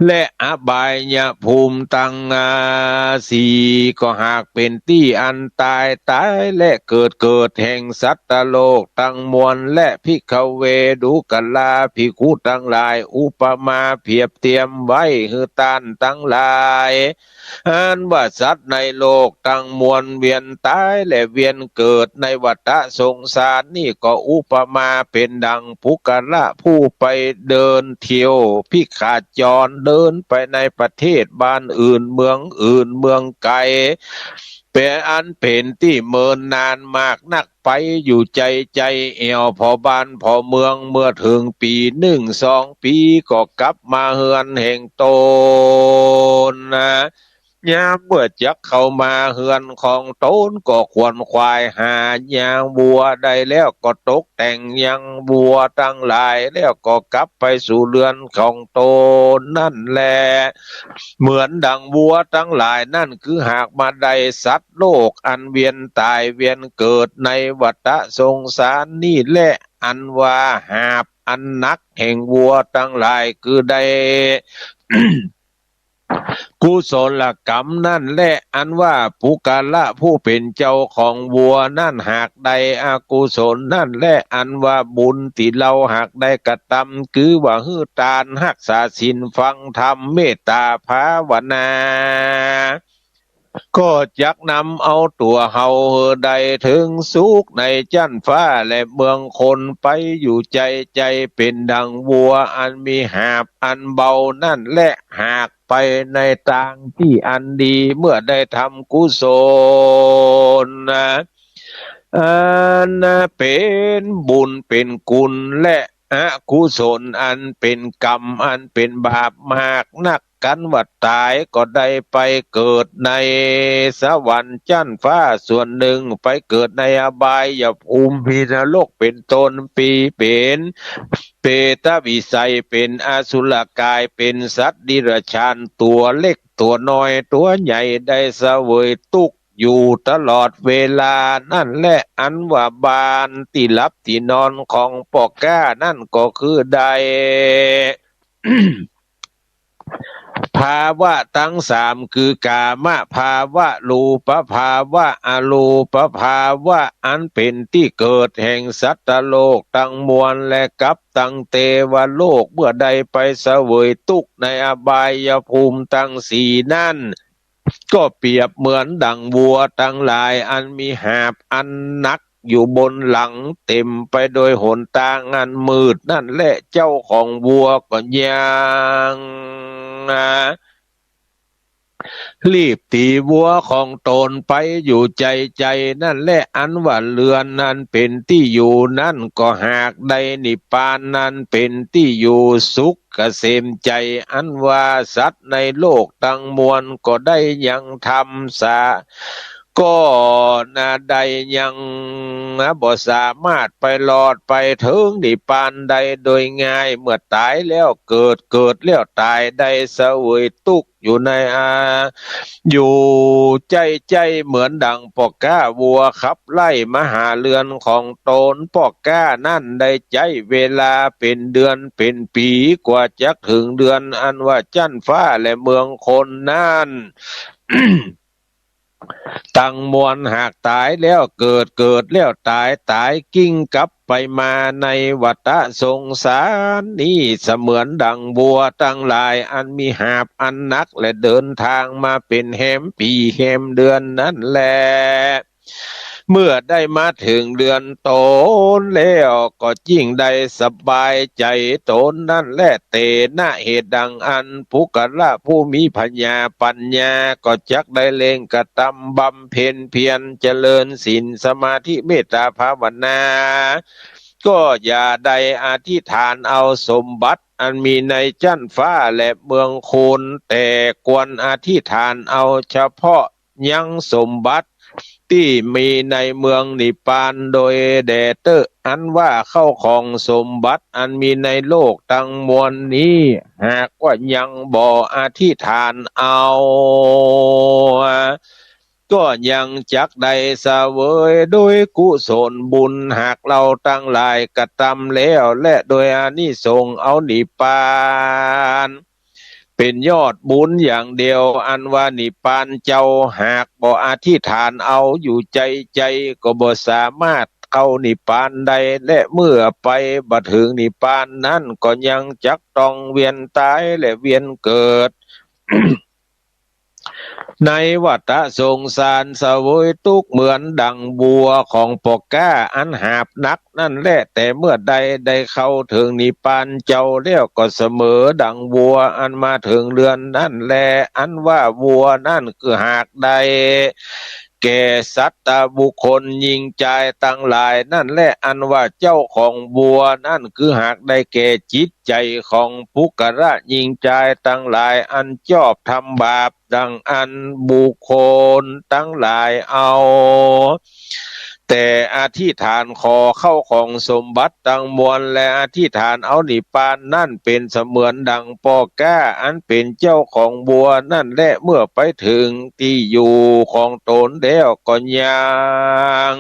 และอบายภูมิตังสี่ ก็หากเป๋นตี้อันต๋ายต๋ายและเกิดเกิดแห่งสัตว์โลกตังมวลแล ภิกขเว ดูกราภิกขุตังหลาย อุปมาเปรียบเตียมไว้หื้อต้านตังหลาย อันว่าสัตว์ในโลกตังมวลเวียนต๋ายและเวียนเกิดในวัฏสงสารนี้ ก็อุปมาเป๋นดังปุคคละผู้ไปเดินเที่ยว ภิกขาจรเดินไปในประเทศบ้านอื่นเมืองอื่นเมืองไก๋ เป๋นอันเป๋นตี้เมินนานมากนัก ไปอยู่ใจ๋ใจ๋แอ่วผ่อบ้านผ่อเมือง เมื่อเถิงปี๋นึ่งสองปี๋ก็กลับมาเฮือนแห่งต๋นนะ ยามเมื่อจักเข้ามาเฮือนของต๋นก็ขวนขวายหายังวัวได้แล้วก็ตกแต่งยังวัวตังหลายแล้วก็กลับไปสู่เฮือนของต๋นนั่นแล เหมือนดังวัวตังหลายนั่นคือหากมาได้สัตว์โลกอันเวียนต๋ายเวียนเกิดในวัฏสงสารนี้แล อันว่าหาบอันหนักแห่งวัวตังหลายคือได้ กุศลกรรมนั่นแล อันว่าปุคคละผู้เป๋นเจ้าของวัวนั่นหากได้อกุศลนั่นแล อันว่าบุญตี้เฮาหากได้กระตำ คือว่าหื้อตาน ฮักษาศีล ฟังธรรม เมตต๋าภาวนา ก็จักนำเอาตั๋วเฮาหื้อได้เถิงสุขในจั๊นฟ้าและเมืองคนไปอยู่ใจ๋ใจ๋ เป๋นดังวัวอันมีหาบอันเบานั่นแล หากไปในตางตี้อันดี เมื่อได้ทำกุศลนะ อันเป๋นบุญเป๋นกุณ และอกุศลอันเป๋นกรรมอันเป๋นบาปมากนัก กันว่าต๋ายก็ได้ไปเกิดในสวรรค์จั๊นฟ้าส่วนนึ่ง ไปเกิดในอบายภูมิ มีนรกเป๋นต้น ปีเป๋นเปรตวิสัย เป๋นอสุรกาย เป๋นสัตว์เดรัจฉานตั๋วเล็กตั๋วน้อยตั๋วใหญ่ ได้เสวยตุ๊กข์อยู่ตลอดเวลานั่นแล อันว่าบ้านตี้หลับตี้นอนของป้อก๊านั่นก็คือได้ ภาวะตังสาม คือกามภาวะ รูปภาวะ อรูปภาวะ อันเป๋นตี้เกิดแห่งสัตว์โลกตังมวล และกับตังเตวโลก เมื่อได้ไปเสวยตุ๊กข์ในอบายภูมิตังสี่นั่น ก็เปรียบเหมือนดังวัวตังหลายอันมีหาบอันหนักอยู่บนหลัง เต๋มไปโดยหนตางอันมืดนั่นแล เจ้าของวัวก็ยัง รีบตี๋วัวของต๋นไปอยู่ใจ๋ใจ๋นั่นแล อันว่าเฮือนอันเป๋นตี้อยู่นั่นก็หากได้นิพพานอันเป๋นตี้อยู่สุขเกษมใจ๋ อันว่าสัตว์ในโลกตังมวลก็ได้ยังธรรมสา ก็นาได้ยังบ่สามารถไปรอดไปเถิงนิพพานได้โดยง่าย เมื่อต๋ายแล้วเกิด เกิดแล้วต๋าย ได้เสวยตุ๊กข์อยู่ในอา อยู่ใจ๋ใจ๋ เหมือนดังป้อก๊าวัวขับไล่มาหาเฮือนของต๋น ป้อก๊านั่นได้ใจ๊เวลาเป๋นเดือนเป๋นปี๋ กว่าจักเถิงเฮือนอันว่าจั๊นฟ้าและเมืองคนนั่น ตังมวลหากต๋ายแล้วเกิด เกิดแล้วต๋าย ต๋ายกลิ้งกลับไปมาในวัฏสงสารนี้เสมือนดังวัวตังหลายอันมีหาบอันหนัก และเดินตางมาเป๋นแฮมปี๋แฮมเดือนนั่นแล เมื่อได้มาเถิงเฮือนต๋นแล้วก็ยิ่งได้สบายใจ๋ต๋นนั่นแล เตนะ เหตุดังอั้น ปุคคละผู้มีผญาปั๋ญญาก็จักได้เร่งกระตำบำเพ็ญเพียรเจริญศีลสมาธิเมตต๋าภาวนา ก็อย่าได้อธิษฐานเอาสมบัติอันมีในจั๊นฟ้าและเมืองคน แต่ควรอธิษฐานเอาเฉพาะยังสมบัติตี้มีในเมืองนิพพานโดยแด่เต๊อะ อันว่าเข้าของสมบัติอันมีในโลกตังมวลนี้ หากว่ายังบ่อธิษฐานเอา ก็ยังจักได้เสวยโดยกุศลบุญ หากเฮาตังหลายกระตำแล้ว และโดยอานิสงส์เอานิพพานเป๋นยอดบุญอย่างเดียว อันว่านิพพานเจ้า หากบ่อธิษฐานเอาอยู่ใจ๋ใจ๋ ก็บ่สามารถเข้านิพพานได้ และเมื่อไปบ่เถิงนิพพานนั้น ก็ยังจักต้องเวียนต๋ายและเวียนเกิด ในวัฏสงสารเสวยตุ๊กข์เหมือนดังวัวของป้อก๊าอันหาบหนักนั่นแล แต่เมื่อใดได้เข้าเถิงนิพพานเจ้าแล้วก็เสมอดังวัวอันมาเถิงเฮือนนั่นแล อันว่าวัวนั่นคือหากได้ แก่สัตตบุคคลญิงจายตังหลาย นั้นแหละอันว่าเจ้าของบัวนั้น คือหากได้แก่จิตใจ๋ของปุคคละญิงจายตังหลาย อันจอบทำบาปดังอั้น บุคคลตังหลายเอา แต่อธิษฐานขอเข้าของสมบัติตังมวล และอธิษฐานเอานิพพานนั้น เป๋นเสมือนดังป้อก๊าอันเป๋นเจ้าของบัวนั้นแหละ เมื่อไปเถิงตี้อยู่ของต๋นแล้วก็ยัง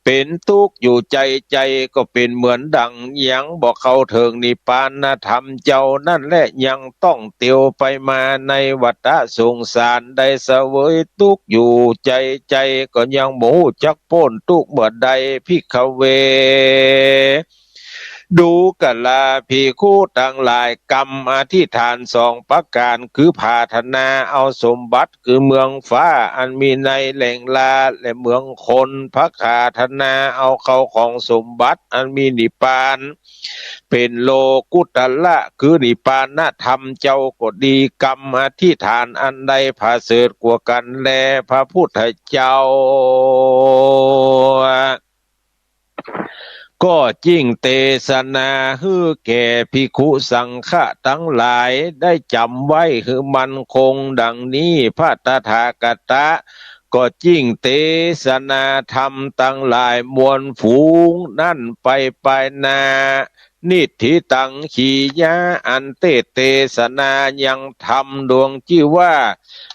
เป๋นตุ๊กข์อยู่ ใจ๋ ใจ๋ก็เป๋นเหมือนดังยังบ่เข้าเถิงนิพพานธรรมเจ้านั้นแหละ ยังต้องเตียวไปมาในวัฏสงสาร ได้เสวยตุ๊กข์อยู่ ใจ๋ ใจ๋ก็ยังบ่ฮู้จักป๊นตุ๊กข์เมื่อใด ภิกขเว ดูกราภิกขุตังหลาย กำอธิษฐานสองประก๋าน คือผาถนาเอาสมบัติ คือเมืองฟ้าอันมีในแหล่งลา และเมืองคน ผาถนาเอาเข้าของสมบัติอันมีนิพพาน เป๋นโลกุตระ คือนิพพานธรรมเจ้าก็ดี กำอธิษฐานอันใดประเสริฐกว่ากั๋นแล พระพุทธเจ้า ก็จิ่งเตสนาหื้อแก่ภิกขุสังฆะตังหลาย ได้จ๋ำไว้หื้อมั่นคงดังนี้ พระตถาคตะก็จิ่งเตสนาธรรมตังหลายมวลฝูงนั้นไปไปนา นิฏฐิตัง ขียะ อันเตสน์เตสนายังธรรมดวงจื้อว่า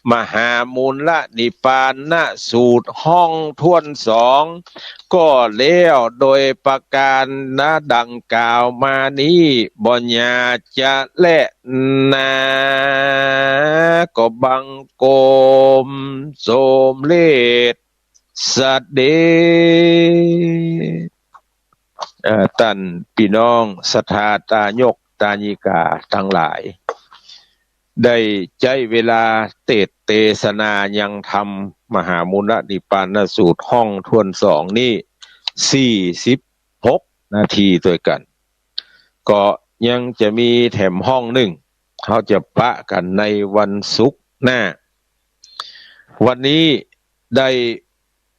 มหามูลนิพพานสูตรห้องถ้วนสอง ก็แล้วโดยประก๋านดังกล่าวมานี้ บ่หยาจะแลนา ก็บังคมสมเร็จเสด็จ เอ่อ ต้านปี้น้องศรัทธาตายกตายิกาตังหลาย ได้ใจ๊เวลาเตสน์เตสนายังธรรมมหามูลนิพพานสูตรห้องถ้วนสองนี้ สี่สิบหกนาทีตวยกั๋น ก็ยังจะมีแถมห้องนึ่ง เฮาจะปะกั๋นในวันศุกร์หน้า วันนี้ได้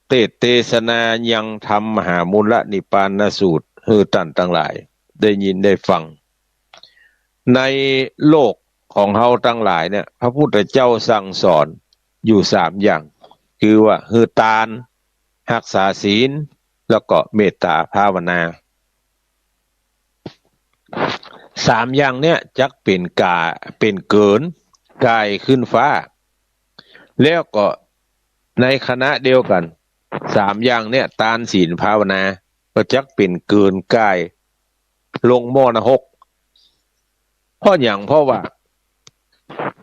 เตสน์เตสนายังธรรมมหามูลนิพพานสูตร หื้อต้านตังหลายได้ยินได้ฟัง ในโลกของเฮาตังหลายเนี่ย พระพุทธเจ้าสั่งสอนอยู่สามอย่าง คือว่าหื้อตาน ฮักษาศีล แล้วก็เมตตาภาวนา สามอย่างเนี่ยจักเป๋นก๋า เป๋นเกินก๋ายขึ้นฟ้า แล้วก็ในขณะเดียวกั๋น สามอย่างเนี่ย ตาน ศีล ภาวนา ก็จักเป๋นเกินก๋ายลงหม้อนรก เพราะหยัง เพราะว่า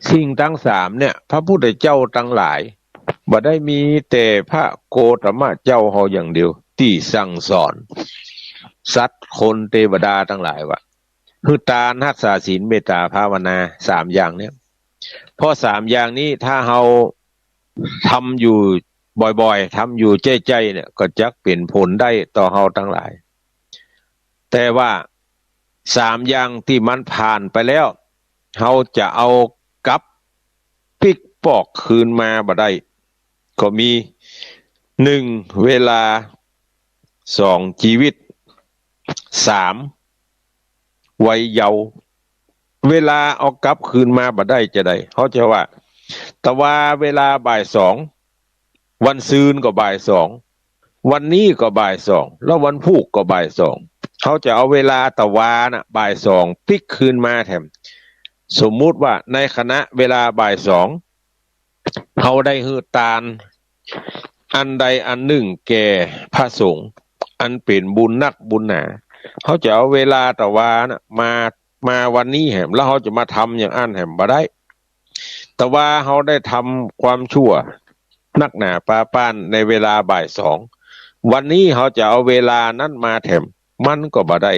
สิ่งตังสามเนี่ย พระพุทธเจ้าตังหลาย บ่ได้มีแต่พระโคตมะเจ้าเฮาอย่างเดียวตี้สั่งสอนสัตว์คนเตวดาตังหลายว่า หื้อตาน ฮักษาศีล เมตตาภาวนา สามอย่างเนี่ย เพราะสามอย่างนี้ถ้าเฮาทำอยู่บ่อยๆ ทำอยู่ใจ้ๆ เนี่ย ก็จักเป๋นผลได้ต่อเฮาตังหลาย แต่ว่าสามอย่างตี้มันผ่านไปแล้ว เฮาจะเอากลับปิ๊กปอกคืนมาบ่ได้ ก็มี หนึ่ง เวลา สอง จีวิต สาม วัยเยาว์ เวลาเอากลับคืนมาบ่ได้จาใด เฮาจะว่า ตะวาเวลาบ่ายสอง วันซืนก็บ่ายสอง วันนี้ก็บ่ายสอง แล้ววันพูกก็บ่ายสอง เฮาจะเอาเวลาตะวาน่ะ บ่ายสอง ปิ๊กคืนมาแถม สมมุติว่าในขณะเวลาบ่ายสอง เฮาได้หื้อตานอันใดอันนึ่งแก่พระสงฆ์ อันเป๋นบุญนักบุญหนา เฮาจะเอาเวลาตะวาน่ะมา มาวันนี้แหม แล้วเฮาจะมาทำอย่างอั้นแหมบ่ได้ ตะวาเฮาได้ทำความชั่วนักหนาปาป้านในเวลาบ่ายสอง วันนี้เฮาจะเอาเวลานั้นมาแถม มันก็บ่ได้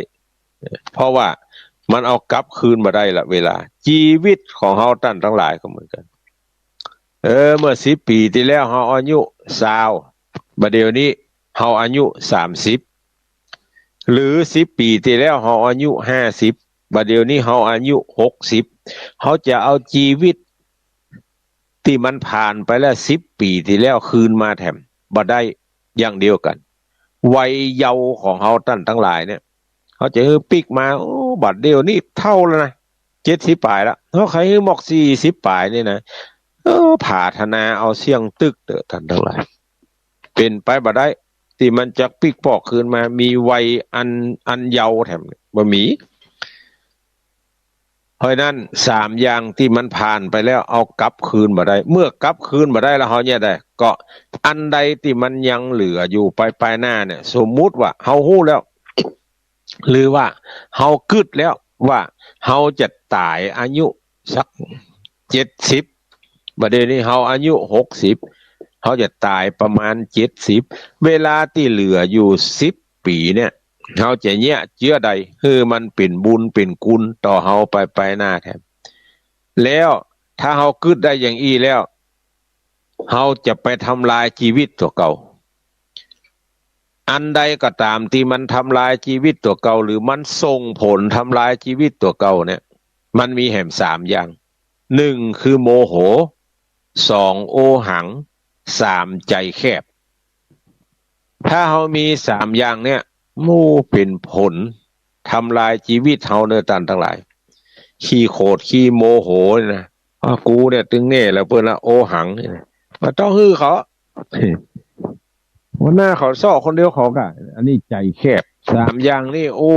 เพราะว่ามันเอากลับคืนบ่ได้ละเวลา จีวิตของเฮาต้านตังหลายก็เหมือนกั๋น เออ เมื่อสิบปี๋ตี้แล้วเฮาอายุซาว บ่าเดี่ยวนี้เฮาอายุสามสิบ หรือสิบปี๋ตี้แล้วเฮาอายุห้าสิบ บ่าเดี่ยวนี้เฮาอายุหกสิบ เฮาจะเอาจีวิต ตี้มันผ่านไปแล้วสิบปี๋ตี้แล้วคืนมาแถมบ่ได้อย่างเดียวกั๋น วัยเยาว์ของเฮาต้านตังหลายเนี่ย เฮาจะหื้อปิ๊กมา โอ้ บัดเดี่ยวนี้เฒ่าแล้วนะ เจ็ดสิบป๋ายแล้ว เฮาใค่หื้อมอกสี่สิบป๋ายนี่นะ เออ ผาถนาเอาเสี้ยงตึกเต๊อะต้านตังหลาย เป๋นไปบ่ได้ ตี้มันจะปิ๊กปอกคืนมา มีวัยอัน อันเยาว์แถม บ่มี เพราะฉะนั้นสามอย่างตี้มันผ่านไปแล้วเอากลับคืนบ่ได้ เมื่อกลับคืนบ่ได้แล้วเฮาเยียะใด ก็อันใดตี้มันยังเหลืออยู่ไปปายหน้าเนี่ย สมมุติว่าเฮาฮู้แล้ว หรือว่าเฮากึ๊ดแล้วว่าเฮาจะต๋ายอายุสักเจ็ดสิบ บัดเดี๋ยวนี้เฮาอายุหกสิบ เฮาจะต๋ายประมาณเจ็ดสิบ เวลาตี้เหลืออยู่สิบปี๋เนี่ย เฮาจะเยียะเจื้อใด หื้อมันเป๋นบุญเป๋นกุณต่อเฮาไปปายหน้าแถม แล้วถ้าเฮากึ๊ดได้อย่างอี้แล้ว เฮาจะไปทำลายจีวิตตั๋วเก่า อันใดก็ต๋ามตี้มันทำลายจีวิตตั๋วเก่า หรือมันส่งผลทำลายจีวิตตั๋วเก่าเนี่ย มันมีแหมสามอย่าง หนึ่งคือโมโห สองโอหัง สามใจ๋แคบ ถ้าเฮามีสามอย่างเนี่ย โอ้ เป๋นผลทำลายจีวิตเฮาเน่อต้านตังหลาย ขี้โขดขี้โมโหนี่นะ อ้าว กูเนี่ยตึงแน่แล้วเปิ้นละ โอหังนี่นะ บ่ต้องหื้อเขา หัวหน้าเขาเซาะคนเดียวเขาก็ อันนี้ใจ๋แคบ สามอย่างนี่ โอ้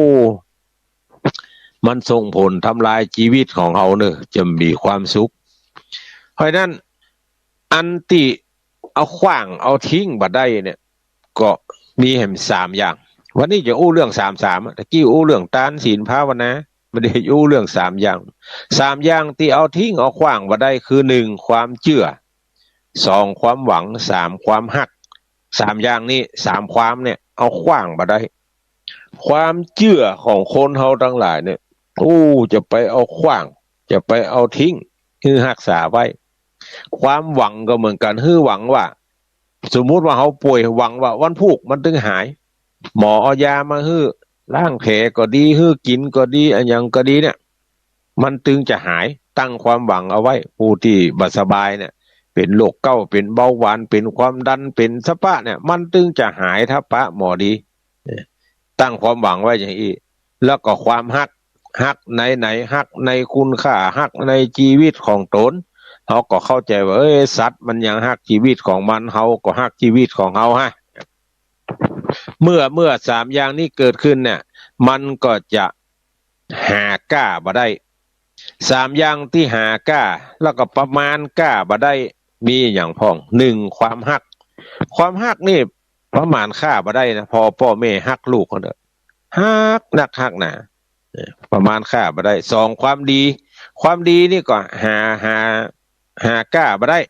มันส่งผลทำลายจีวิตของเฮาเน่อ จะบ่มีความสุข เพราะฉะนั้นอันตี้เอาขว้างเอาทิ้งบ่ได้เนี่ย ก็มีแหมสามอย่าง วันนี้จะอู้เรื่องสามสามอะ ตะกี้อู้เรื่องตาน ศีล ภาวนา บ่ได้อู้เรื่องสามอย่าง สามอย่างตี้เอาทิ้งเอาขว้างบ่ได้คือ หนึ่งความเจื้อ สองความหวัง สามความฮัก สามอย่างนี้ สามความเนี่ย เอาขว้างบ่ได้ ความเจื้อของคนเฮาตังหลายเนี่ย โอ้ จะไปเอาขว้าง จะไปเอาทิ้ง หื้อฮักษาไว้ ความหวังก็เหมือนกั๋น หื้อหวังว่า สมมุติว่าเฮาป่วย หวังว่าวันพูกมันตึงหาย หมอเอายามาหื้อ ล้างแผลก็ดี หื้อกิ๋นก็ดี อะหยังก็ดีเนี่ย มันตึงจะหาย ตั้งความหวังเอาไว้ ผู้ตี้บ่สบายเนี่ย เป๋นโรคเก๊า เป๋นเบาหวาน เป๋นความดัน เป๋นสะปะเนี่ย มันตึงจะหายถ้าปะหมอดี ตั้งความหวังไว้อย่างอี้ แล้วก็ความฮัก ฮักในไหน ฮักในคุณค่า ฮักในจีวิตของต๋น เฮาก็เข้าใจ๋ว่า เอ้ย สัตว์มันยังฮักจีวิตของมัน เฮาก็ฮักจีวิตของเฮาฮะ เมื่อ เมื่อสามอย่างนี้เกิดขึ้นเนี่ย มันก็จะหาก้าบ่ได้ สามอย่างตี้หาก้า แล้วก็ประมาณก้าบ่ได้ มีอะหยังพ่อง หนึ่งความฮัก ความฮักนี่ประมาณก้าบ่ได้นะ พ่อ ป้อแม่ฮักลูกเขาเน่อ ฮักนักฮักหนา เออ ประมาณก้าบ่ได้ สองความดี ความดีนี่ก็หา หา หาก้าบ่ได้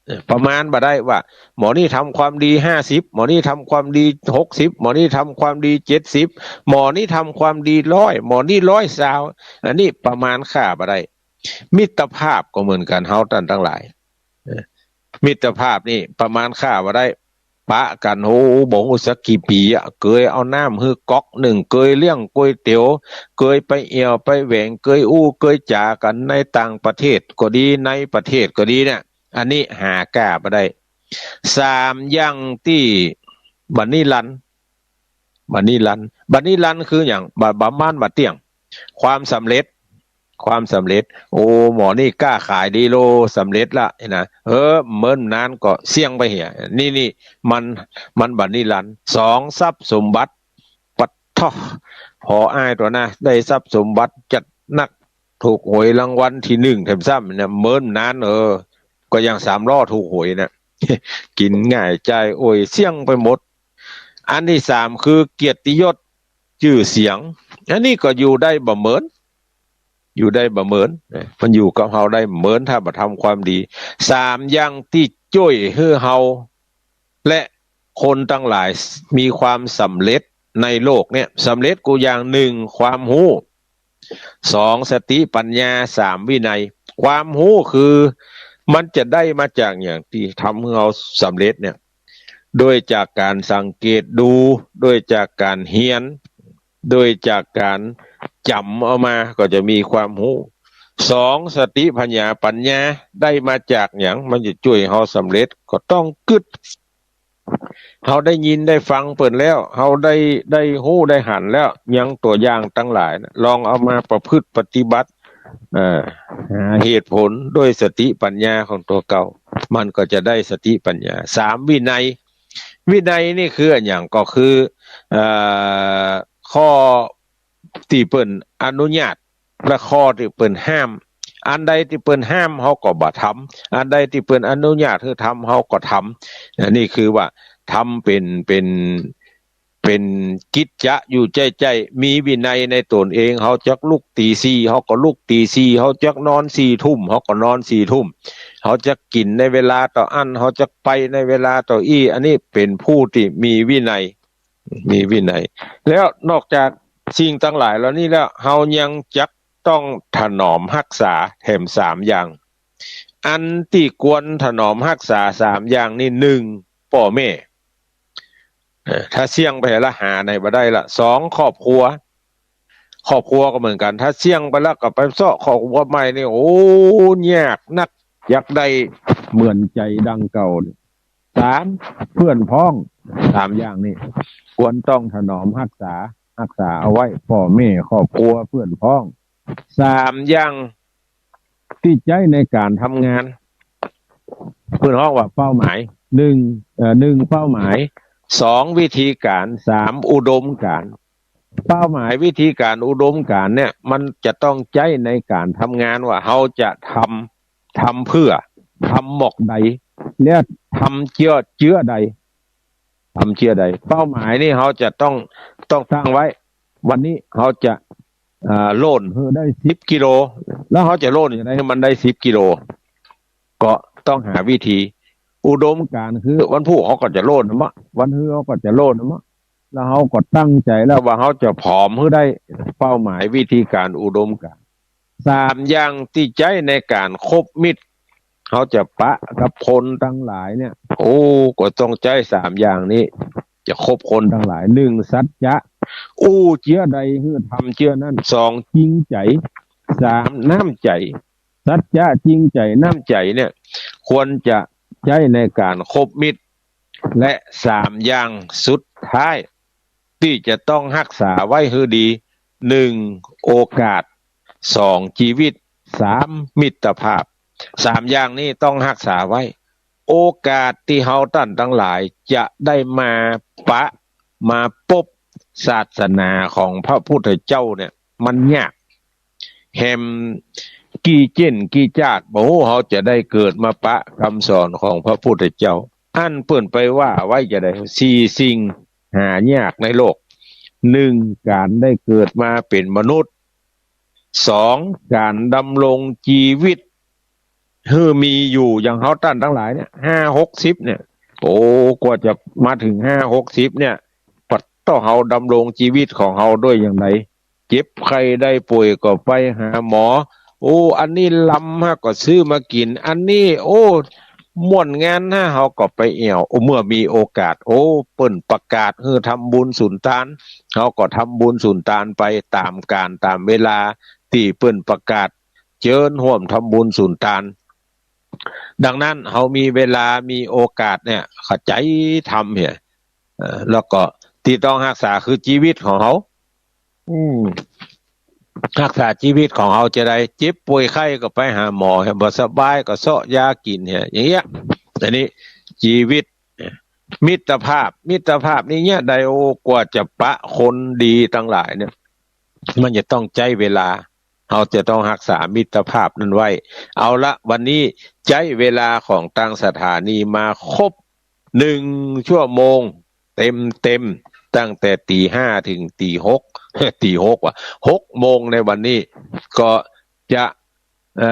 เออ ประมาณบ่ได้ว่า หมอนี่ทำความดีห้าสิบ หมอนี่ทำความดีหกสิบ หมอนี่ทำความดีเจ็ดสิบ หมอนี่ทำความดีร้อย หมอนี่ร้อยซาว อันนี้ประมาณก้าบ่ได้ มิตรภาพก็เหมือนกั๋น เฮาต้านตังหลาย เออ มิตรภาพนี่ประมาณก้าบ่ได้ ปะกั๋น โอ้ บ่ฮู้สักกี่ปี๋อะ เกยเอาน้ำหื้อก๊อกนึ่ง เกยเลี้ยงก๋วยเตี๋ยว เกยไปเอี่ยวไปแหวง เกยอู้เกยจ๋ากั๋น ในต่างประเทศก็ดี ในประเทศก็ดีเนี่ย อันนี้หาก้าบ่ได้ สามอย่างตี้บ่นิรันดร์ บ่นิรันดร์ บ่นิรันดร์คือหยัง บ่ บ่มั่นบ่เตี้ยง ความสำเร็จ ความสำเร็จ โอ้ หมอนี่ก้าขายดีโล สำเร็จละนะ เออ เมินนานก็เสี้ยงไปเหีย นี่ นี่ มัน มันบ่นิรันดร์ สองทรัพย์สมบัติ ปัดเถาะ พออ้ายตั๋วนะ ได้ทรัพย์สมบัติจัดหนัก ถูกหวยรางวัลตี้นึ่งแถมซ้ำเนี่ย เมินนาน เออ ก็ยังสามล้อถูกหวยเนี่ย กิ๋นง่ายจ่ายโอยเสี้ยงไปหมด อันตี้สามคือเกียรติยศ จื้อเสียง อันนี้ก็อยู่ได้บ่เมิน อยู่ได้บ่เมิน นะ มันอยู่กับเฮาได้บ่เมิน ถ้าบ่ทำความดี สามอย่างตี้จ้วยหื้อเฮา และคนตังหลายมีความสำเร็จในโลกเนี่ย สำเร็จกู้อย่าง หนึ่งความฮู้ สองสติปัญญา สามวินัย ความฮู้คือมันจะได้มาจากหยังตี้ทำหื้อเฮาสำเร็จเนี่ย โดยจากก๋านสังเกตดู โดยจากก๋านเฮียน โดยจากก๋านจ๋ำเอามาก็จะมีความฮู้ สอง สติผญาปั๋ญญาได้มาจากหยัง มันจะจ้วยเฮาสำเร็จ ก็ต้องกึ๊ด เฮาได้ยินได้ฟังเปิ้นแล้ว เฮาได้ ได้ฮู้ได้หันแล้ว ยังตั๋วอย่างตังหลายนะ ลองเอามาประพฤติปฏิบัติ เอ่อ หาเหตุผลด้วยสติปั๋ญญาของตั๋วเก่า มันก็จะได้สติปั๋ญญา สาม วินัย วินัยนี่คืออะหยัง ก็คือ เอ่อ ข้อตี้เปิ้นอนุญาต และข้อตี้เปิ้นห้าม อันใดตี้เปิ้นห้ามเฮาก็บ่ทำ อันใดตี้เปิ้นอนุญาตหื้อทำเฮาก็ทำ อันนี้คือว่าทำเป๋น เป๋น เป๋นกิจจะอยู่ใจ๊ๆ มีวินัยในต๋นเอง เฮาจักลุกตี๋สี่ เฮาก็ลุกตี๋สี่ เฮาจักนอนสี่ทุ่ม เฮาก็นอนสี่ทุ่ม เฮาจักกิ๋นในเวลาเต้าอั้น เฮาจักไปในเวลาเต้าอี้ อันนี้เป๋นผู้ตี้มีวินัย มีวินัย แล้วนอกจากสิ่งตังหลายเหล่านี้แล้ว เฮายังจักต้องถนอมฮักษาแถมสามอย่าง อันตี้ควรถนอมฮักษาสามอย่างนี้ หนึ่ง ป้อแม่ เอ่อ ถ้าเสี้ยงไปละหาไหนบ่ได้ละ สอง ครอบครัว ครอบครัวก็เหมือนกั๋น ถ้าเสี้ยงไปแล้วก็ไปเซาะครอบครัวใหม่นี่ โอ้ ยากนัก อยากได้เหมือนใจ๋ดังเก่า สาม เปื้อนพ้อง สามอย่างนี้ควรต้องถนอมฮักษา ฮักษาเอาไว้ ป้อแม่ ครอบครัว เปื้อนพ้อง สามอย่างตี้ใจ๊ในก๋านทำงาน เปิ้นฮ้องว่าเป้าหมาย หนึ่ง เอ่อ หนึ่ง เป้าหมาย สอง วิธีก๋าน สาม อุดมก๋าน เป้าหมาย วิธีก๋าน อุดมก๋านเนี่ย มันจะต้องใจ๊ในก๋านทำงานว่าเฮาจะทำ ทำเปื้อ ทำหม่องใด และทำเจื้อ เจื้อใด ทำเจื้อใด เป้าหมายนี่เฮาจะต้อง ต้องตั้งไว้ วันนี้เฮาจะ เอ่อ โล่นหื้อได้สิบกิโล แล้วเฮาจะโล่นจะไดหื้อมันได้สิบกิโล ก็ต้องหาวิธี อุดมก๋านคือวันพูกเฮาก็จะโล่นเนาะ วันฮือเฮาก็จะโล่นเนาะ แล้วเฮาก็ตั้งใจ๋แล้วว่าเฮาจะผอมหื้อได้ เป้าหมาย วิธีก๋าน อุดมก๋าน สามอย่างตี้ใจ๊ในก๋านคบมิตร เฮาจะปะกับคนตังหลายเนี่ย โอ้ ก็ต้องใจ๊สามอย่างนี้ จะคบคนตังหลาย หนึ่ง สัจจะ อู้เจื้อใดหื้อทำเจื้อนั้น สอง จริงใจ๋ สาม น้ำใจ๋ สัจจะ จริงใจ๋ น้ำใจ๋เนี่ย ควรจะใจ๊ในก๋านคบมิตร และสามอย่างสุดท้าย ตี้จะต้องฮักษาไว้หื้อดี หนึ่ง โอกาส สอง จีวิต สาม มิตรภาพ สามอย่างนี้ต้องฮักษาไว้ โอกาสตี้เฮาต้านตังหลายจะได้มาปะ มาปบศาสนาของพระพุทธเจ้าเนี่ย มันยาก แหมกี่เจ๊นกี่จาติ บ่ฮู้เฮาจะได้เกิดมาปะกำสอนของพระพุทธเจ้า อั้นเปิ้นไปว่าไว้จะได๋ สี่สิ่งหายากในโลก หนึ่ง ก๋านได้เกิดมาเป๋นมนุษย์ สอง ก๋านดำรงจีวิต หื้อมีอยู่อย่างเฮาต้านตังหลายเนี่ย ห้าหกสิบเนี่ย โอ้ กว่าจะมาเถิงห้าหกสิบเนี่ย ปัดเต้าเฮาดำรงจีวิตของเฮาด้วยอย่างใด เจ็บไข้ได้ป่วยก็ไปหาหมอ โอ้ อันนี้ลำฮะก็ซื้อมากิ๋น อันนี้ โอ้ ม่วนงานฮะ เฮาก็ไปแอ่ว โอ้ เมื่อมีโอกาส โอ้ เปิ้นประกาศหื้อทำบุญสุนตาน เฮาก็ทำบุญสุนตานไปต๋ามกาลต๋ามเวลา ตี้เปิ้นประกาศเจิญฮ่วมทำบุญสุนตาน ดังนั้นเฮามีเวลามีโอกาสเนี่ย ขะใจ๋ทำเหีย เอ่อ แล้วก็ตี้ต้องฮักษาคือจีวิตของเฮา อืม ฮักษาจีวิตของเฮาจะได๋ เจ็บป่วยไข้ก็ไปหาหมอ บ่สบายก็เซาะยากิ๋นเหีย อย่างเงี้ย อันนี้จีวิต มิตรภาพ มิตรภาพนี่เนี่ยได๋ โอ้ กว่าจะปะคนดีตังหลายเนี่ย มันจะต้องใจ๊เวลา เฮาจะต้องฮักษามิตรภาพนั้นไว้ เอาละ วันนี้ใจ๊เวลาของตางสถานีมาครบหนึ่งชั่วโมงเต็มๆ ตั้งแต่ตี๋ห้าเถิงตี๋หก ตี๋หกว่ะ หกโมงในวันนี้ ก็จะ เอ่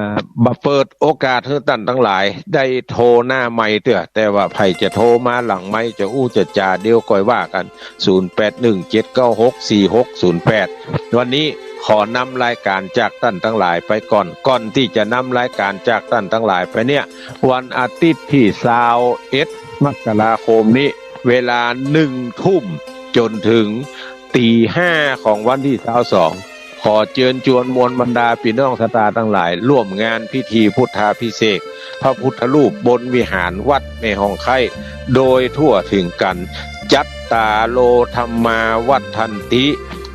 อ บ่เปิดโอกาสหื้อต้านตังหลายได้โทรหน้าไมค์เตื้อ แต่ว่าใผจะโทรมาหลังไมค์จะอู้จะจ๋าเดี๋ยวก่อยว่ากั๋น ศูนย์แปดหนึ่งเจ็ดเก้าหกสี่หกศูนย์แปด วันนี้ขอนำรายก๋านจากต้านตังหลายไปก่อน ก่อนตี้จะนำรายก๋านจากต้านตังหลายไปเนี่ย วันอาทิตย์ตี้ซาวเอ็ดมกราคมนี้ เวลาหนึ่งทุ่มจ๋นเถิงตี๋ห้าของวันตี้ซาวสอง ขอเจิญจวนมวลบรรดาปี้น้องศรัทธาตังหลาย ร่วมงานพิธีพุทธาภิเษกพระพุทธรูปบนวิหารวัดแม่ฮ่องไคร้ โดยทั่วเถิงกั๋น จัตตาโร ธัมมา วัฑฒันติ